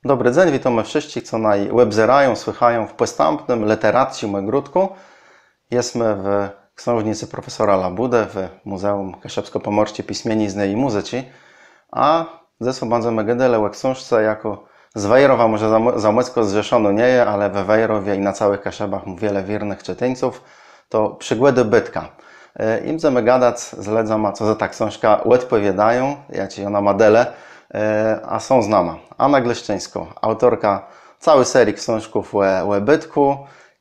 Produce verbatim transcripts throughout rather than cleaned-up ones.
Dobri dzéń, witómë wszëtczich, co naju òbzérają, słëchają w pòstãpnym lëteracczim ògródkù. Jesmë w ksążnicë profesora Labùdë w Mùzeùm Kaszëbskò-Pòmòrsczi Pismieniznë i Mùzyczi, a dzysô bãdzemë gôdelë ò ksążce, jakô z Wejrowa mòże za mò-, za mòckò zrzeszonô nie je, ale we Wejrowie i na całëch Kaszëbach mô wiele wiérnëch czëtińców, to Przigòdë Bëtka. E, i mdzemë gadac z lëdzama, co za tã ksążkã òdpòwiôdają, jaczé òna mô dele, e, a są z nama Anna Gleszczińskô, aùtorka całi serii ksążków ò, ò Bëtkù,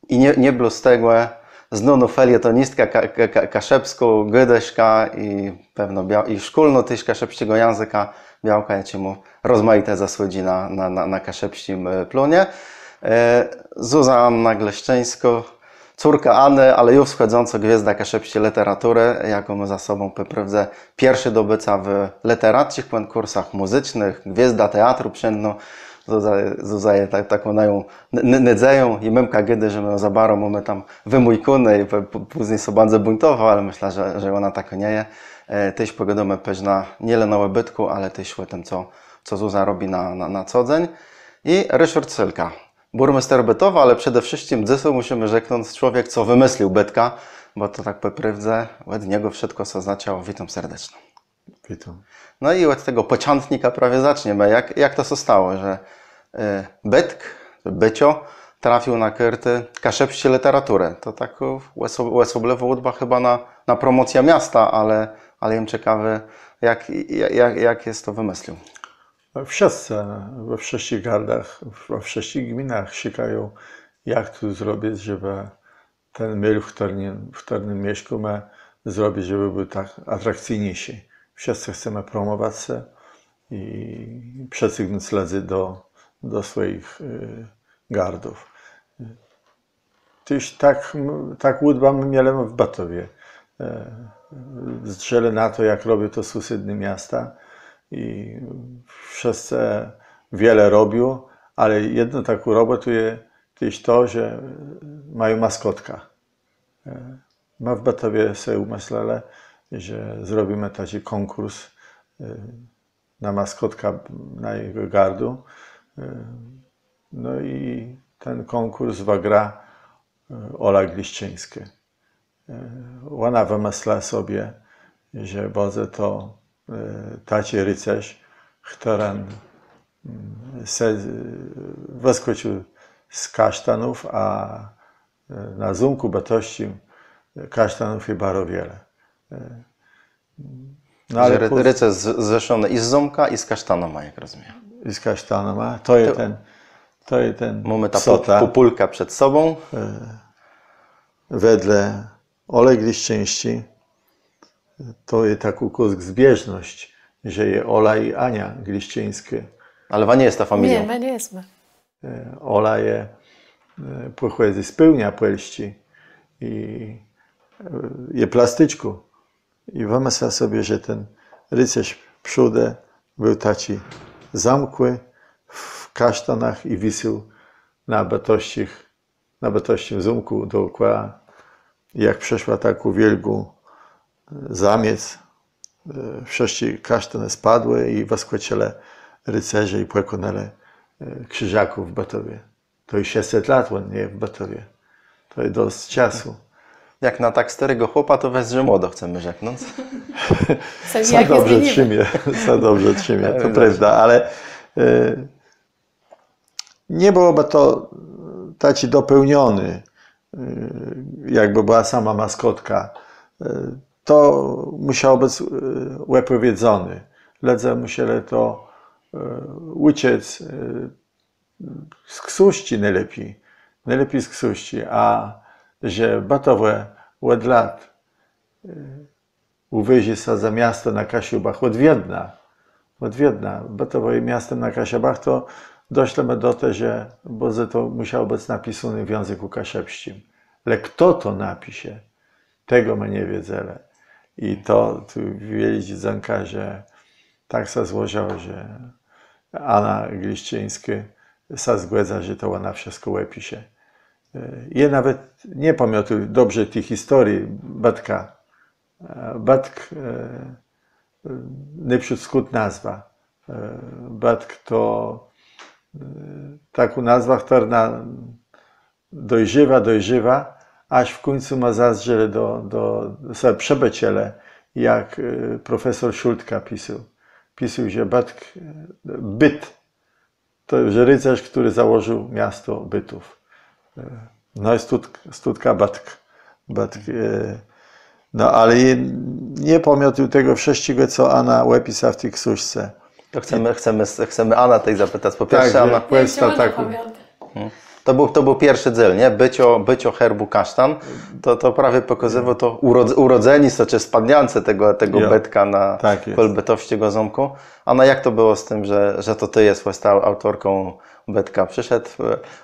i nié, nié blós tegò, znónô felietonistka ka-, ka-, ka-, kaszëbskô, gôdôszka i pewno bia-, i szkólnô téż kaszëbsczégò jãzëka, białka, jaczémù rozmajité zasłëdżi na, na, na, na kaszëbsczim, e, plónie. E, Zuzanna Gleszczińskô, córka Anë, ale ju wschòdzącô gwiôzda kaszëbsczi lëteraturë, jaką mô za sobą pò prôwdze pierszé dobëca w lëteracczich kònkùrsach mùzycznëch, gwiôzda teatru przédno. Zuza, Zuza je tak, taką najã n-, n-, nôdzeją i mëmka gôdô, że më jã za baro mómë tam wëmùjkóné i p-, p-, pózni sã bãdze bùńtowa, ale mëszlã, że, że òna takô nie je. E, téż pògôdómë pewno nié le ò Bëtkù, ale téż ò tim, co, co Zuza robi na, na, na co dzéń. I Riszard Selka, bùrméster Bëtowa, ale przede wszëtczim dzysô mùszimë rzeknąc człowiek, co wëmëslił Bëtka, bò to tak pò prôwdze òd niegò wszëtkò sã zaczãło. Witóm serdeczno. Witóm. No i òd tegò pòczątkù prawie zaczniemë. Jak, jak to sã stało, że, e, Bëtk, Bëczo trafił na kôrtë kaszëbsczi lëteraturë? To tak, e, òso-, òsoblëwô ùdba chëba na, na promòcjã miasta, ale, ale jem cekawi, jak, jak, jak, jak jes to wëmëslił? Wszëtcë, we wszëtczich gardach, we wszëtczich gminach szëkają, jak tu zrobic, żebë ten môl, w chtërnym, w chtërnym mieszkómë, zrobic, żebë béł tak atrakcyjniészi. Wszëtcë chcemë promòwac sã i przëcygnąc lëdzy do, do swòjich, e, gardów. Téż tak, tak ùdbã më mielë w Bëtowie. E, zdrzelë na to, jak robią to sąsédné miasta i wszëtcë wiele robią, ale jedną taką robòtą je téż to, że mają maskotkã. E, më w Bëtowie so ùmëslëlë, że zrobimë taczi kònkùrs, e, na maskotkã najégò gardu. E, no i ten kònkùrs wëgra, e, Òla Gliszczińskô. E, òna wëmësla sobie, że bãdze to, e, taczi ricérz, chtëren, mm, se, wëskòcził z kasztanów, a, e, na zómkù bëtowsczim kasztanów je baro wiele. E, no ale że ri-, ricérz z-, zrzeszony i z zómkã, i z kasztanama, jak rozmiejã. I z kasztanama. To je ten, to je ten. Mómë tã pò-, pòpùlkã przed sobą. E, wedle Òlë Gliszczińsczi, to je tak kùsk zbieżnosc, że je Òla i Ania Gliszczińsczé. Ale wa nie jesta familią. Nié, më nie jesmë. E, Òla je, e, pòchòdzy z pôłnia Pòlsczi i, e, je plasticzką. I wëmësla sobie, że ten ricérz przódë béł taczi zamkłi w kasztanach i wisôł na bëtowsczich na bëtowsczim zómkù dookòła. Jak przëszła takô wiôlgô, e, zamiec, e, wszëtczé kasztanë spadłë i wëskòczëlë ricérze i pòkònelë, e, krziżôków w Bëtowie. To ju szescset lat òn je w Bëtowie. To je dosc czasu. Jak na tak stôrégò chłopa, to wëzdrzi młodo, chcemë rzeknąc. Sã dobrze trzimie, sã dobrze trzimie, to prôwda, ale, e, nie bëłobë to taczi dopôłniony, e, jakbë bëła sama maskotka. E, to mùszało bëc, e, òpòwiedzoné. Lëdze mùszelë to, e, ùczëc, e, z ksążczi nôlepi. Nôlepi z ksążczi, a że Bëtowò òd lat, e, ùwôżô sã za miasto na Kaszëbach, òd wiedna. Òd wiedna. Bëtowò je miastã na Kaszëbach, to doszlë më do te, że bò że to mùszało bëc napisóné w jãzëkù kaszëbsczim. Le chto to napisze? Tegò më nie wiedzelë. I to tu wiôldżé dzãka, że tak sã złożëło, że Ana Gliszczińskô sã zgòdza, że to òna wszëtkò òpisze. E, jô nawet nie pamiãtóm dobrze ti historie Bëtka. E, Bëtk, e, e, nôprzód skąd nazwa? E, Bëtk to, taką nazwã, chtërna dojrzewa, dojrzewa, jaż w kùńcu më zazdrzelë do, do, so przëbôczëlë, jak profesor Schultka pisôł. Pisôł, że Bëtk, Bët, to je ricérz, chtëren założił miasto Bëtów. No i stądka Bëtk. Bëtk. No ale nie pamiãtóm tegò wszëtczégò, co Ana òpisa w ti ksążce. To chcemë, chcemë, chcemë Anã tej zapëtac. Pò pierszé, Ana. To béł, to béł pierszi dzél, nié? Bëcé, bëcé herbù kasztan. To, to prawie pòkazywô to ùrodzenié sã czë spadniãcé tegò, tegò Bëtka na kòl bëtowsczégò zómkù. Ana, jak to bëło z tim, że, że to të jes wasta aùtorką Bëtka? Przëszedł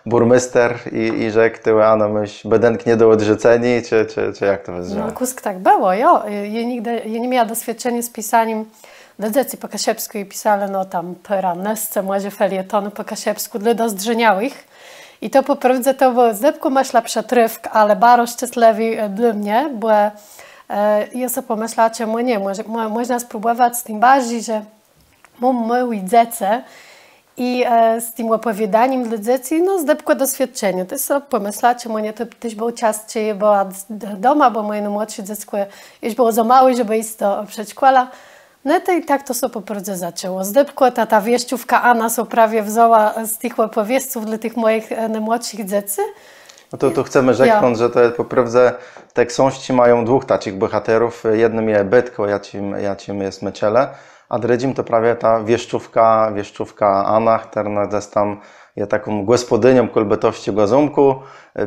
bùrméster i, i rzekł: Të, Ana, môsz bédënk nie do òdrzuceniô, czë, czë, czë jak to wëzdrzało? No kùsk tak bëło, jo. Jô nigdë, jô ni mia doswiôdczeniô z pisanim dlô dzecy pò kaszëbskù i pisa le, no tam, pôrãnôsce mòże felietonów pò kaszëbskù dlô dozdrzeniałëch. I to pò prôwdze to béł zdebkù, mëszlã, przëtrôfk, ale baro szczeslëwi dlô mie, bò jô so pòmësla, czemù nié, mòżna spróbòwac, tim barżi, że móm môłé dzecë i z tim òpòwiôdanim dlô dzecy, no, zdebkò doswiôdczeniô. Tej so pòmësla, czemù nié, to téż béł czas, czej jô bëła doma, bò mòje nômłodszé dzeckò ju bëło za môłé, żebë jic do przedszkòla. No tej tak to sã pò prôwdze zaczãło. Zdebkò ta, ta wieszczówka Ana sã prawie wzãła z tëch òpòwiesców dlô tëch mòjich nômłodszich dzecy. No to tu chcemë rzeknąc, że to pò prôwdze te ksążczi mają dwóch taczich bòhaterów. Jednym je Bëtk, jaczim, jaczim jesmë czëlë, a drëdżim to prawie ta wieszczówka, wieszczówka Ana, chtërna gdzes tam je taką gòspòdënią kòl bëtowsczégò zómkù,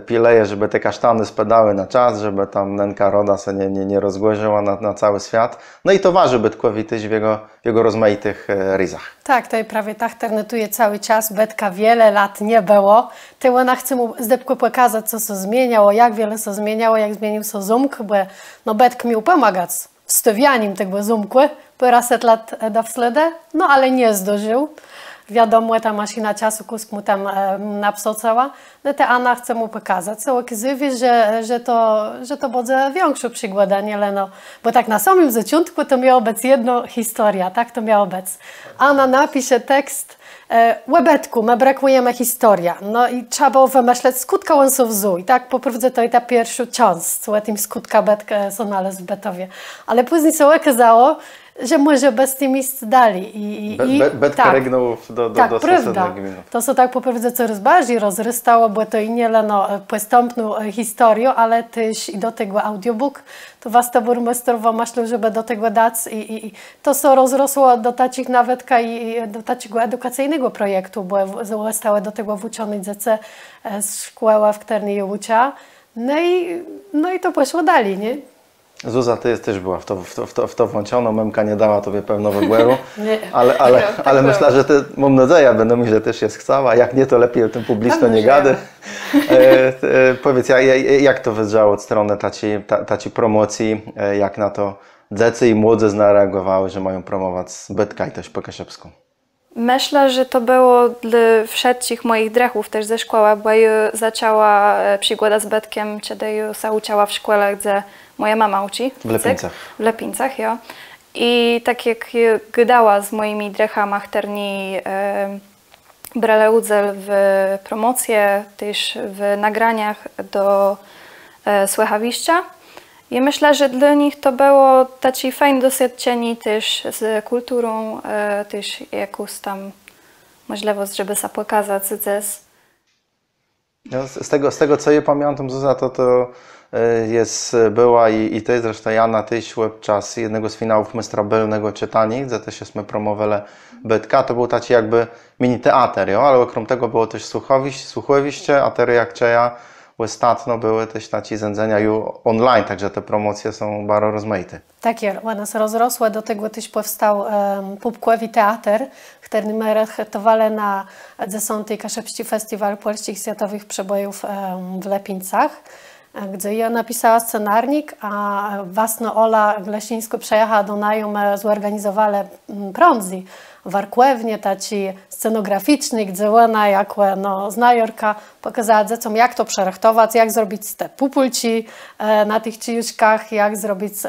pilëje, żebë te kasztanë spôdałë na czas, żebë tam nënka Roda sã nie, nie, nie rozgòrzëła na, na całi swiat. No i towarzi Bëtkòwi téż w jegò, w jegò rozmajitëch rézach. Tak, to je prawie ta, chtërna tu je całi czas, Bëtka wiele lat nie bëło. Tej òna chce mù zdebkò pòkazac, co sã zmieniło, jak wiele sã zmieniło, jak zmienił sã zómk, bò no Bëtk miôł pòmagac w stôwianim tegò zómkù pôrãset lat do slôdë, no ale nie zdążił. Wiadomò, ta maszina czasu kùsk mù tam napsocała. No tej Ana chce mù pòkazac, co òkazëje, że, że to, że to bãdze wikszô przigòda, nié leno. Bò tak na samim zaczątkù to miała bëc jedna historiô, tak to miało bëc. Ana napisze tekst ò Bëtkù, më brëkùjemë historiã. No i trzeba bëło wëmëslec, skądka òn sã wzął. I tak pò prôwdze to je ta pierszô czãsc, ò tim, skądka Bëtk sã nalôzł w Bëtowie. Ale pózni sã òkôzało, że mòże bez tim jic dali. I, i, i Bëtk rëgnął do, do, do sąsednëch gminów. To sã tak pò prôwdze corôz barżi rozrôstało, bò to i nié leno pòstãpnô historiô, ale téż i do tegò audiobook. To wasta bùrméstrowô mëslôł, żebë do tegò dac i, i, i to sã rozrosło do taczich nawetka i, i do taczégò edukacyjnégò projektu, bò òstałë do tegò włączoné dzecë ze szkòłë, w chtërny jô ùcza. No i, no i to pòszło dali, nié? Zuza, të jes téż bëła w to, w to, w to, w to włączonô, mëmka nie dała tobie pewno wëbòru. Ale, ale, ale mëszlã, że të, móm nôdzejã, bë, no, że téż jes chcała, jak nié, to lepi ò tim pùbliczno nie gadôj. Pòwiédz, jak to wëzdrzało òd stronë taczi, taczi promòcji, jak na to dzecë i młodzëzna reagòwałë, że mają promòwac Bëtka i téż pò kaszëbskù? Mëszlã, że to bëło dlô wszëtczich mòjich drëchów téż ze szkòłë, bò jô zaczãła przigòdã z Bëtkiem, czedë jô sã ùczała w szkòle, gdze mòja mama ùczi. W Lëpińcach. W Lëpińcach, jo. I tak jak jô gôdała z mòjima drëchama, chtërny brelë ùdzél w promòcje, téż w nagraniach do słëchawiszcza. I mëszlã, że dlô nich to bëło taczé fejn doswiôdczenié téż z kùlturą, téż jakąs tam mòżlëwòsc, żebë sã pòkazac dzes. No, z, z tegò, z tegò, co jô pamiãtóm, Zuza, to, to jes bëła i, i të zresztą, Jana, téż òbczas jednégò z finałów Méstra Bëlnégò Czëtaniô, gdze téż jesmë promòwelë Bëtka, to béł taczi jakbë mini teater, jo, ale òkróm tegò bëło téż słëchawiszcze, a terô jak czëjã, òstatno bëłë téż taczé zéńdzenia ju online, tak że te promòcje są baro rozmajité. Tak je, òne sã rozrosłë, do tegò téż pòwstôł pùbkòwi teater, chtërny më rëchtowelë na dzesąti Kaszëbsczi Festiwal Pòlsczich Swiatowëch Przebòjów w Lëpińcach, gdze jô napisała scenarnik, a wastnô Ola Glesińskô przëjacha do naju, më zòrganizowelë prãdzy warkòwnié taczé scenograficzné, gdze òna jakò, no, znajorka pòkôza dzecóm, jak to przërëchtowac, jak zrobic te pùpùlczi na tëch czijuszkach, jak zrobic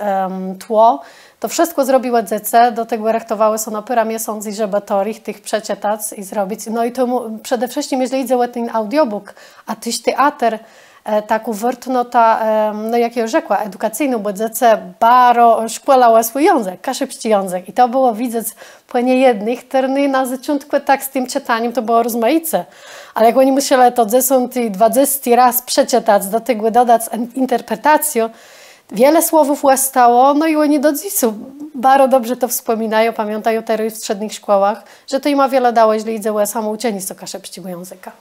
tło. To wszëtkò zrobiłë dzecë, do tegò rëchtowałë sã na pôrã miesãcy, żebë to richtich przeczëtac i zrobic. No i to mù-, przede wszëtczim, jeżlë jidze ò ten audiobook, a téż teater, e, takô wôrtnota, e, no jak jô ju rzekła, edukacyjnô, bò dzecë baro szkòlałë swój jãzëk, kaszëbsczi jãzëk. I to bëło widzec pò niejednëch, chtërny na zôczątkù tak z tim czëtanim to bëło rozmajice. Ale jak òni mùszelë to dzesąti, dwadzesti rôz przeczëtac, do tegò dodac in-, interpretacjã, wiele słowów òstało, no i òni do dzysô baro dobrze to wspòminają, pamiãtają terô w strzédnëch szkòłach, że to jima wiele dało, jeżlë jidze ò samouczenié sã kaszëbsczégò jãzëka.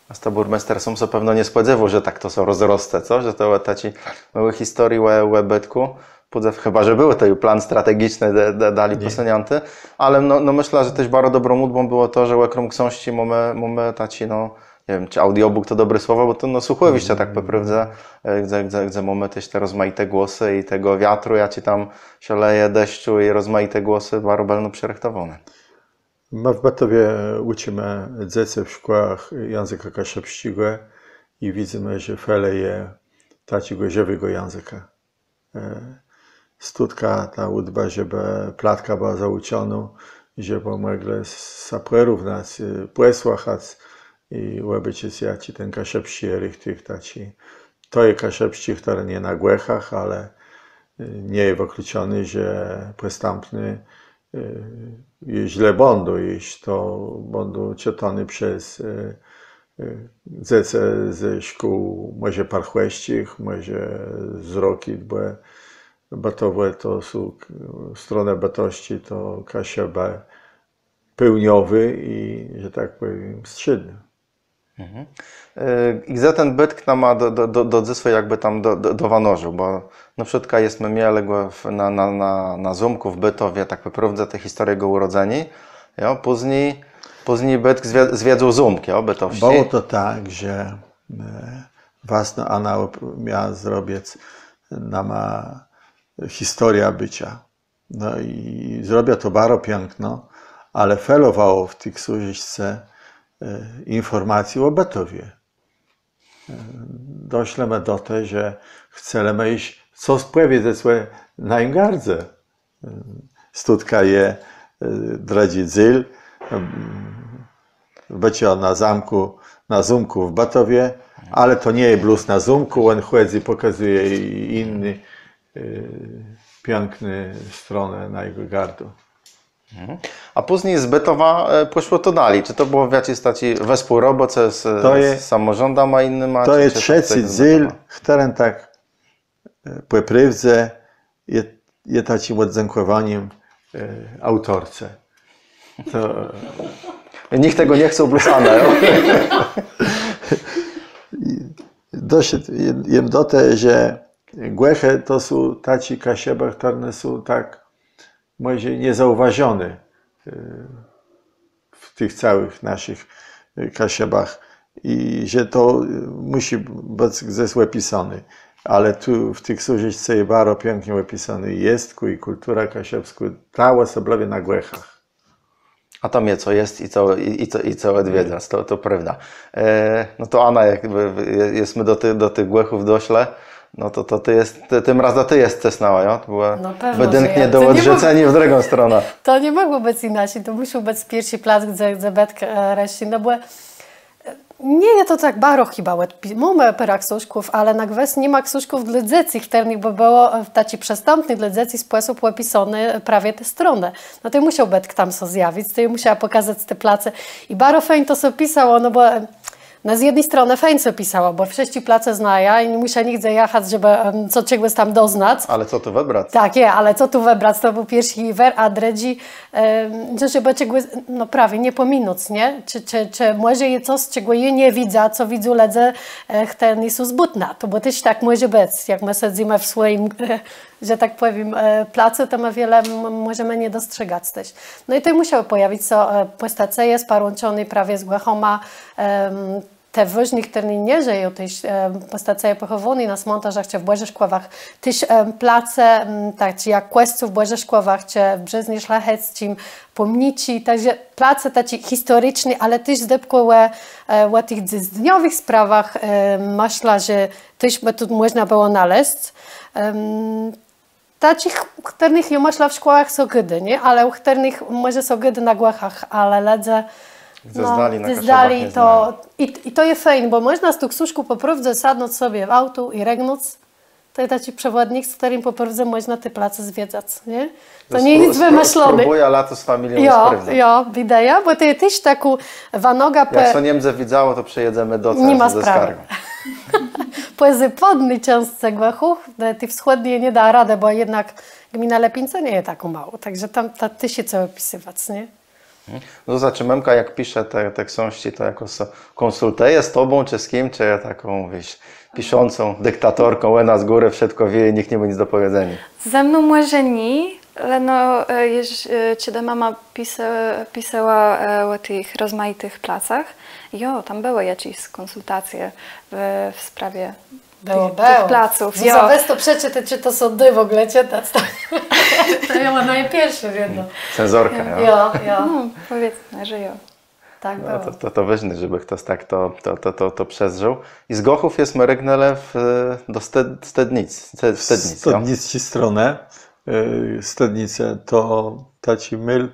A sta bùrméster sóm sã pewno nie spòdzéwôł, że tak to sã rozrosce, co? Że to taczi môłi historii ò, ò bëtkù. Pùdze, chëba że béł to ju plan strategiczny, da-, da-, dali pòsëniãti. Ale no, no mëszlã, że téż baro dobrą ùdbą bëło to, że òkróm ksążczi mómë, mómë taczi, no, nie wiém, czë audiobook to dobré słowò, bò to, no, słëchòwiszcze tak pò prôwdze, e, gdze, gdze, gdze mómë téż te rozmajité głosë i tegò wiatru, jaczi tam szaleje, deszczu i rozmajité głosë, baro bëlno przërëchtowóné. Më w Bëtowie ùczimë dzecë w szkòłach jãzëka kaszëbsczégò i widzymë, że felëje taczégò żëwégò jãzëka. E, stądka ta ùdba, żebë platka bëła zaùczonô, żebë mòglë sã pòrównac, e, pòsłëchac i òbôczëc, jaczi ten kaszëbsczi je richtich taczi. To je kaszëbsczi, chtëren je na Gòchach, ale, e, nie je wëkluczony, że pòstãpny e, jeżlë bãdą, jeżlë to bãdą czëtóné przez, e, e, dzecë ze szkół mòże parchòwsczich, mòże z Rokit, bò, bò to, bò to są k-, stronë Bëtowsczi, to Kaszëbë pôłniowé i, że tak pòwiém, strzédné. Mhm. E, i gdze ten bëtk nama do, do, do, do dzysô jakbë tam do, do, dowanożił, bò na przëkłôd jesmë mielë gò w, na, na, na, na zómkù w Bëtowie, tak pò prôwdze te historie jegò ùrodzeniô, jo, pózni, pózni bëtk zwie-, zwiedzôł zómk, jo, bëtowsczi. Bëło to tak, że, e, wastnô Ana òp-, miała zrobic nama historiã bëcô. No i zrobiła to baro piãkno, ale felowało w ti ksążce, e, infòrmacji ò Bëtowie. E, doszlë më do te, że chcemë jesz cos pòwiedzec ò najim gardze. E, stądka je, e, drëdżi dzél, em, bëcô na zómkù, na zómkù w Bëtowie, ale to nie je blós na zómkù, òn chòdzy, pòkazëje i jiné, e, piãkné stronë najégò gardu. Mhm. A pózni z Bëtowa, e, pòszło to dali. Czë to bëło w jaczis taczi wespółroboce z, to je, z samòrządama jinyma, to czë, je czë to trzeci dzél, chtëren tak, e, pò prôwdze je, je taczim òddzãkòwanim, e, aùtorce. To nicht tegò nie chcôł, blós Ana, jo? Doszedł jem, jem do te, że Gòchë to są taczé Kaszëbë, chtërne są tak mòże niezauważoné, e, w tëch całëch naszich, e, Kaszëbach i że to, e, mùszi bëc gdzes òpisóné. Ale tu w ti ksążce je baro piãknie òpisóné jestkù i kùltura kaszëbskô, ta òsoblëwie na Gòchach. A tam je co jesc i co, i, i co, i co òdwiedzac, to, to prôwda. E, no to Ana, jakbë, je-, jesmë do ti-, do tëch Gòchów doszlë, no to, to të jes, të, tim razã të jes cësnãła, jo? To bëło, no pewno, że bùdinkù ja, nie do òdrzëceniô w drëgą stronã. To nie mògło bëc jinaczi, to mùszôł bëc pierszi plac, gdze, gdze bëtk, e, rëszi, no bò, e, nie je to tak baro chëba òdpi-, mómë pôrã ksążków, ale na gwës ni ma ksążków dlô dzecy, w chtërnëch bë bëło, e, w taczi przëstãpny dlô dzecy spòsób òpisóné prawie te stronë. No to mùszôł bëtk tam sã zjawic, to mùszała pòkazac te place. I baro fejn to sã pisało, no bò, e, no z jedny stronë fejn sã pisało, bò wszëtczé place znajã i nie mùszã nigdze jachac, żebë, em, sã czegòs tam doznac. Ale co tu wëbrac? Tak je, ale co tu wëbrac? To béł pierszi jiwer, a drëdżi, em, że, żebë czegòs, no prawie, nie pòminąc, nié? Czë, czë, czë mòże je cos, czegò jô nie widza, co widzą lëdze, e, chtërny są z bùtna. To bò téż tak mòże bëc, jak më sedzymë w swòjim, e, że tak pòwiém, e, placu, to më wiele m-, mòżemë nie dostrzégac téż. No i to mùszało pòjawic sã, e, pòstacëje sparłãczoné prawie z Gòchama, em, te wôżné, chtërne nie żëją, téż, e, pòstacëje pòchòwóné na smãtôrzach, czë w Bòrzëszkòwach, téż, e, place, m, tak, czë jak kòscół w Bòrzëszkòwach, czë w Brzeznie Szlachecczi, pòmniczi, tak że place taczé historiczné, ale téż zdebkò ò, e, ò tëch dzysdniowëch sprawach, e, mëszlã, że téż bë tu mòżna bëło nalezc. Em, taczich, ù chtërnëch jô mëszlã w szkòłach sã gôdô, nié? Ale ù chtërnëch mòże sã gôdô na głosach, ale lëdze, no, zdali na Kaszëbach nie znają. I to je fejn, bò mòżna z tą ksążką pò prôwdze sadnąc sobie w auto i rëgnąc. To je taczi przewòdnik, z chtërnym pò prôwdze mòżna te place zwiedzac, nié? To nie je nick wëmëszloné. Spróbùjã lato z familią i sprawdzã. Jo, widaje, bò to je téż takô wanoga. Jak sã nie mdze widzało, to przëjedzemë do cë ze skargą. Pò zôpadny czãscë Włochów, ti wschòdny nie da radë, bò jednak gmina Lëpińce nie je takô môłô, tak że tam téż je co òpisëwac, nié? No to znaczi, mëmka jak pisze te ksążczi, to jakòs sã kònsultëje z tobą czë z kim, czë je taką, wiész, piszącą diktatorką, òna z górë wszëtkò wié i nicht ni mô nic do pòwiedzeniô. Ze mną mòże nié, leno czedë mama pisała ò tëch rozmajitëch placach, jo, tam bëłë jaczés kònsultacje w sprawie tëch placów. Mùsza wez to przeczëtac, czë to sã dô w ògóle czëtac. To je nôpierszé wiedno. Cenzorka, jo? Jo, jo. No, pòwiedzmë, że jo. Tak bëło. To wôżné, żebë chtos tak to przezdrzôł. I z Włochów jesmë rëgnãlë do Stëdnic, Stëdnic, jo? Stëdnicczi stronë. Stëdnice to taczi môl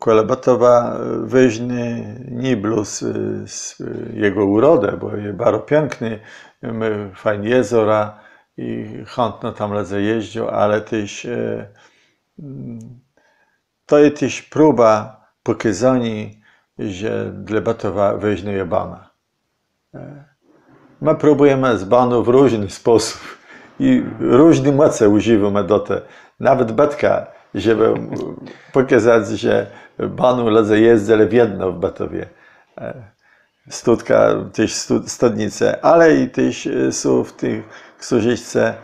kòle Bëtowa, wôżny nié blós z jegò ùrodë, bò je baro piãkny, mô fejn jezora i chãtno tam lëdze jezdzają, ale téż to je téż próba pòkôzaniô, że dlô Bëtowa wôżnô je bana. Më próbùjemë z baną w różny spòsób i różny mòcë ùżiwómë do te, nawet bëtka, żebë pòkazac, że baną lëdze jezdzëlë wiedno w Bëtowie. Studka, téż Stëdnice, ale i téż są w ti ksążce,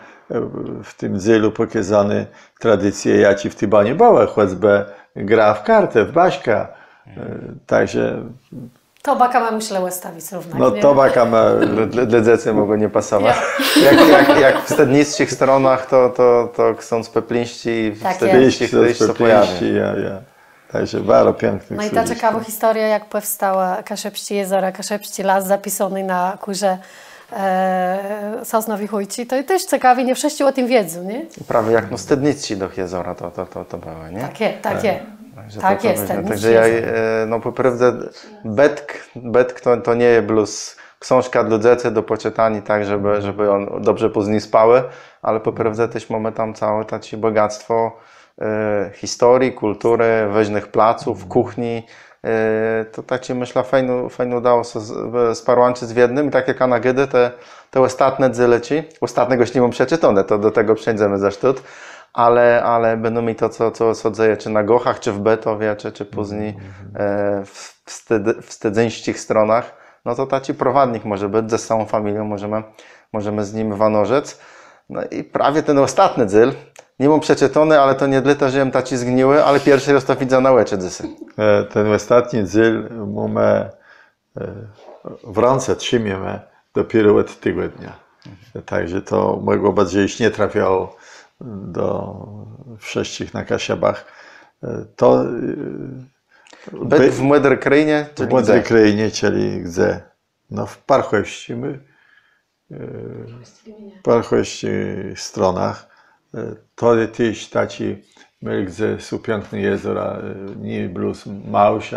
w tim dzélu pòkôzóné tradicje, jaczé w ti banie bëłë, chòcbë gra w kartë, w baszkã. Tak że Tobaka ma, mëszlã, òstawic równak, nié? No, tobaka ma. Dlô dzecy mògło nie pasowac. Jak w Stëdnicczich stronach, to ksądz Peplińsczi i w Stëdnicczich téż sã pòjawiô. Tak że baro piãkny. No i ta cekawô historiô, jak pòwstała Kaszëbsczé jezora, Kaszëbsczi las, zapisóny na kùrze Sosnowi Chòjczi, to téż cekawi, nié wszëtcë ò tim wiedzą, nié? Prawie jak, no, Stëdnicczé doch jezora to bëłë, nié? Tak je, tak je. Tak je. Tak że jô, no, pò prôwdze bëtk to nie je blós ksążka dlô dzecy do pòczëtaniô tak, żebë òne dobrze pózni spałë, ale pò prôwdze téż mómë tam całé taczé bògactwò historii, kùlturë, wôżnëch placów, kùchni. To taczé, mëszlã, fejn ùdało sã sparłãczëc w jednym i tak jak Ana gôdô, te òstatné dzélëczi, òstatnégò jesz ni móm przeczëtóné, to do tegò przeńdzemë za sztót, ale bãdã miôł to, co sã dzeje czë na Włochach, czë w Bëtowie, czë pózni w stëdzyńsczich stronach, no to taczi prowadnik mòże bëc, ze całą familią mòżemë z nim wanożëc. No i prawie ten òstatny dzél, ni móm przeczëtóné, ale to nié dlôte, że jem taczi zgniłi, ale pierszi rôz to widzã na òczë dzysô. Ten òstatny dzél mómë w rãce, trzimiemë dopiérze òd tigòdnia. Tak że to mògło bëc, że jesz nie trafiło do wszëtczich na Kaszëbach. To Bëk w Mòdri Krôjnie, czëli gdze? W Mòdri Krôjnie, czëli gdze? No, w parchòwsczich, w parchòwsczich stronach. To je téż taczi môl, gdze są piãkné jezora, nié blós Małż,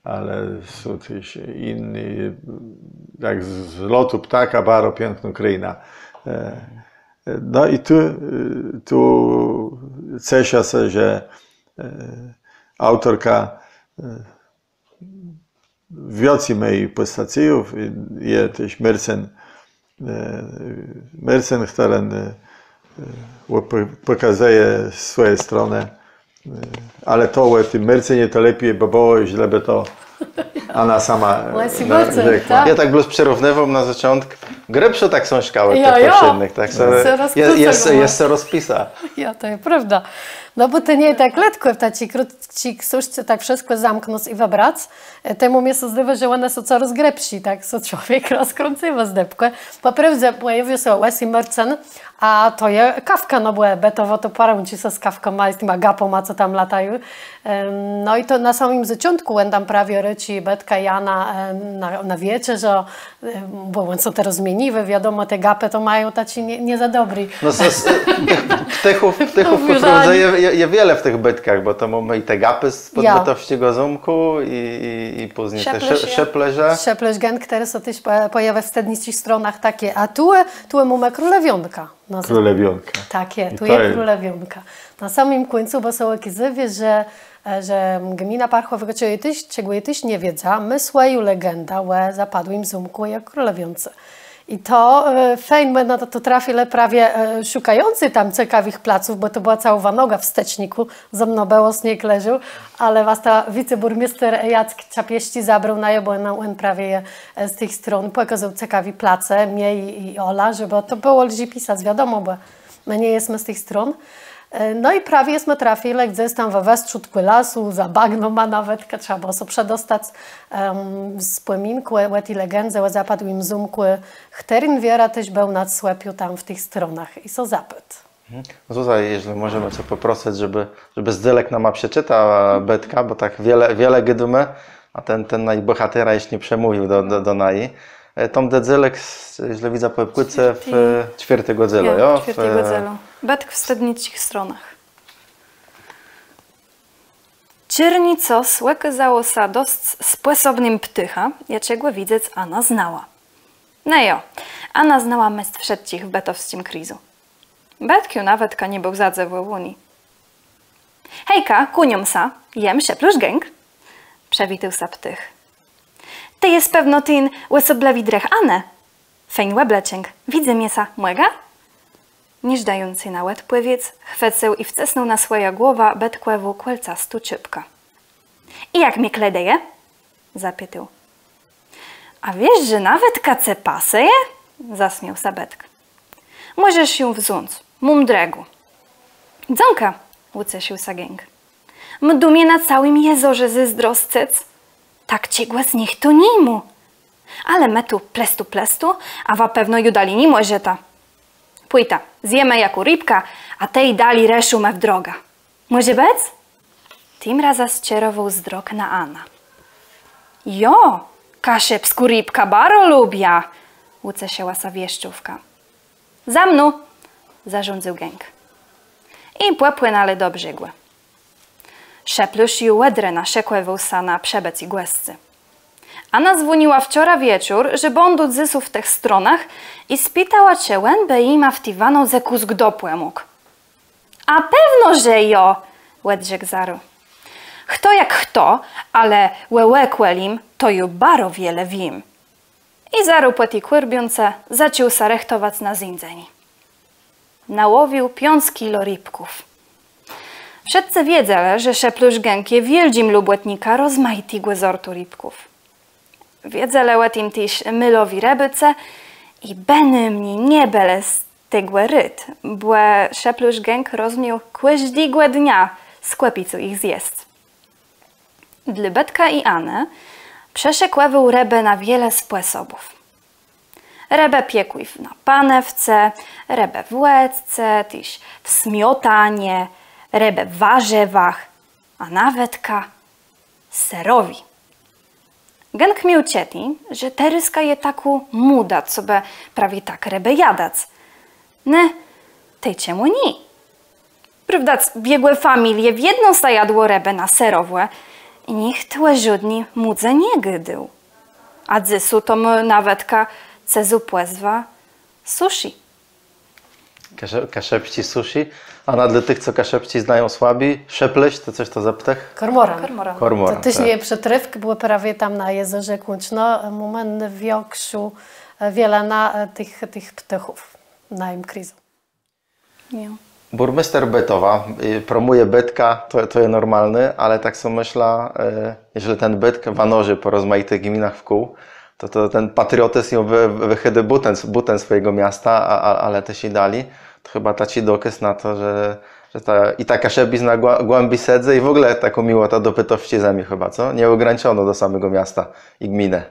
ale są téż jinné, jak z lotu ptaka, baro piãknô krôjna. No i tu, tu ceszã sã, że aùtorka wicy mô pòstacjów, je téż Mercën, Mercën, chtëren pòkazëje swòje stronë, ale to ò tim Mercënie to lepi bë bëło, żlë bë to Ana sama rzekła. Jô tak blós przërówniwóm na zôczątk. Grëbszô ta ksążka òd tëch pòprzédnëch, tak? Jesz sã rozpisała. Jo, to je prôwda. No bò to nie je tak letkò w taczi krótczi ksążce tak wszëtkò zamknąc i wëbrac. E, temù mie sã zdôwô, że òne są corôz grëbszé, tak sã człowiek rozkrãcy w zdebkù. Pò prôwdze pòjawił sã Wes i Mërcën, a to je Kafka, no bò Bëtowò to pòrączi sã z Kafką, a z tima gapama, co tam latają. Em, no i to na samim zôczątkù òn tam prawie rôczi Bëtka i Anã, em, na, na wieczerzã, em, bò òn sã terô zmienił, wiadomò, te gapë to mają taczé nie, nie za dobré. No, z, z, tëch, tëch ptôchów, ptôchów pò prôwdze je, je, je wiele w tëch bëtkach, bò to mómë i te gapë z pòdbëtowsczégò zómkù i, i, i pózni te szëplôrze. Szëplôrz, gãk, chtëren sã téż pò-, pòjôwiô w Stednicczich Stronach, taczé, a tu, tu mómë królewiónkã. No, z- Królewiónka. Tak je, tu je królewiónka. Na samim kùńcu, bò sã òkôzëje, że, e, że gmina Parchòwò, czegò jô téż, czegò jô téż nie wiedza, mô swòjã legendã ò zapadłim zómkù i królewiónce. I to, e, fejn, më na to, to trafilë prawie, e, szukający tam cekawëch placów, bò to bëła całô wanoga w Stecznikù, zëmno bëło, sniég leżôł, ale wasta wicebùrméster Jack Czapiesczi zabrôł naju, bò òn, òn prawie je, e, z tëch strón, pòkôzôł cekawé place, mie i, i Olë, żebë to bëło lżi pisac, wiadomò, bò më nie jesmë z tëch strón. E, no i prawie jesmë trafilë gdzes tam we westrzódkù lasu, za bagnama nawetka, trzeba bëło sã przedostac, em, wspòmink ò, ò ti legendze, ò zapadłim zómkù, chtëren wierã téż béł nad Słëpią tam w tëch stronach i sã zapôdł. Mhm. Zuza, jeżlë mòżemë cã pòprosëc, żebë, żebë z dzélk nama przeczëta bëtkã, bò tak wiele, wiele gôdómë, a ten, ten nasz bòhater jesz nie przemówił do, do, do naju. E, tam dzélk, s-, jeżlë widzã, pò pùcë w, e, czwiôrtégò dzélu, jo? Czwiôrtégò dzélu. Bëtk w Stednicczich Stronach. Czernicô òkôzało sã dosc spòsobnym ptôchã, jaczégò widzec Ana znała. No jo, Ana znała mést wszëtczich w bëtowsczim krézu. Bëtk ju nawetka nie béł zadzëwòwóny. Hejka, kłónióm sã, jem Szëplôrz Gãk, przëwitôł sã ptôch. Të jes pewno ten òsoblëwi drëch Anë. Fejn òbleczënk, widzy mie sã, mògã? Nie żdającë na òdpòwiédz, chwëcył i wcësnął na swòjã głowã bëtkòwą kòlcastą czôpkã. I jak mie klédëje? Zapitôł. A wiész, że nawetka cë pasëje? Zasmiôł sã bëtk. Mòżesz jã wząc, móm drëgą. Dzãka, ùcesził sã gãk. Mdą mie na całim jezorze zôzdroscëc. Tak czegòs nicht tu ni mô. Ale më tu plestu, plestu, a wa pewno ju dali ni mòżeta. Pòjta, zjema jaką rëbkã, a tej dali rëszómë w drogã. Mòże bëc? Tim razã sczerowôł zdrok na Anã. Jo, kaszëbską rëbkã baro lubiã, ùceszëła sã wieszczówka. Za mną! Zarządzył gãk. I pòpłënãlë do brzegù. Szëplôrz ju òd rena szëkòwôł sã na przëbëcé gòscy. Ana zwòniła wczora wieczór, że bãdą dzysô w tëch stronach i spitała, czë òn bë jima w ti wanodze kùsk dopòmógł. A pewno, że jo! Òdrzekł zarô. Chto jak chto, ale ò òkòlim to jô baro wiele wiém. I zarô pò ti kôrbiónce zaczął sã rëchtowac na zéńdzenié. Nałowił piãc kilo rëbków. Wszëtcë wiedzelë, że Szëplôrz gãk je wiôldżim lubòtnikã rozmajitégò zortu rëbków. Wiedzelë ò tim téż môlowi rëbôcë i bënômni nie bëlë z tegò rôd, bò Szëplôrz gãk rozmiôł kòżdégò dnia z kòpicą jich zjesc. Dlô bëtka i Anë przëszëkòwôł rëbë na wiele spòsobów. Rëbë piekłé na panewce, rëbë w wòdce, téż w smiotanie, rëbë w warzëwach, a nawetka sërowé. Gãk miôł czëté, że terôzka je takô mòda, cobë prawie tak rëbë jadac. Në, tej czemù nié? Prôwdac, w jegò familie wiedno sã jadło rëbë na sërowò i nicht ò żódny mòdze nie gôdôł. A dzysô to mô nawetka cëzą pòzwã sushi. Kasze-, kaszëbsczé sushi. A na, dlô tëch, co kaszëbsczi znają słabi, szëplôrz, to cos to za ptôch? Kòrmòran. Kòrmòran. Kòrmòran, to téż tak. Nie je przëtrôfk, bò prawie tam na jezorze Kłączno, e, mómë nôwikszą, e, wielënã, e, tëch, tëch ptôchów na jim krézu. Jo. Bùrméster Bëtowa, y, promùje bëtka, to, to je normalné, ale tak so mëszlã, e, jeżlë ten bëtk wanożi pò rozmajitëch gminach wkół, to, to ten patriotizm jô wë-, wëchôdô bùten, bùten swòjégò miasta, a, a, ale téż i dali. To chëba taczi dokôz na to, że, Że ta, i ta kaszëbizna głã-, głãbi sedzy i w ògóle takô miłota do bëtowsczi zemi chëba, co? Nieògrańczonô do samégò miasta i gminë.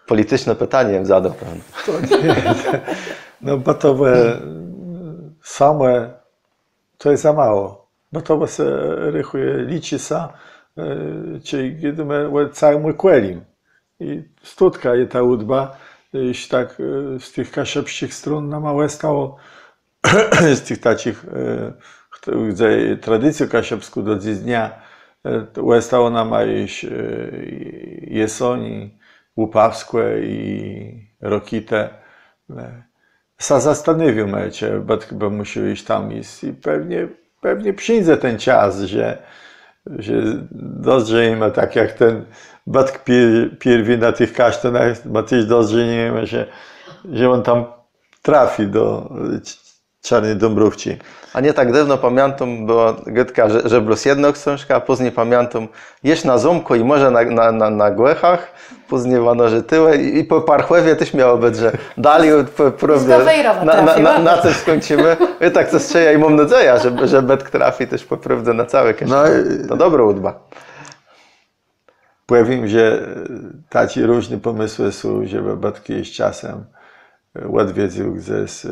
Pòliticzné pitanié jem zadôł pewno. To nie, no Bëtowò samò to je za mało. Bëtowò sã rechùje, liczi sã, e, czej gôdómë ò całim òkòlim. I stądka je ta ùdba, e, jeżlë tak, e, z tëch kaszëbsczich strón nama òstało, z tëch taczich, e, chto-, gdze tradicjô kaszëbskô do dzysdnia, e, to òstało nama jesz, e, Jesoni, Łupawskò i Rokita. E, sã zastanôwiómë, czë bëtk bë mùszôł jesz tam jic. I pewnie, pewnie przińdze ten czas, że, że dozdrzejemë tak jak ten bëtk pier-, pierwi na tëch kasztanach, bò téż dozdrzejemë, że, że òn tam trafi do, e, Cz-, Czôrny Dąbrówczi. A nié tak dôwno, pamiãtóm, bëła gôdka, że, że blós jedna ksążka, a pózni pamiãtóm, jesz na zómkù i mòże na, na, na, na Gòchach, pózni wanożi tëli i, i pò Parchòwie téż miało bëc, że dali pò prôwdze na, na, na, na tim skùńczimë. I tak to sã dzeje i móm nôdzejã, że, że bëtk trafi téż pò prôwdze na całé Kaszëbë. No i to dobrô ùdba. Pòwiém, że, e, taczé różné pòmësłë są, żebë bëtk jesz czasã, e, òdwiedzył gdzes, e,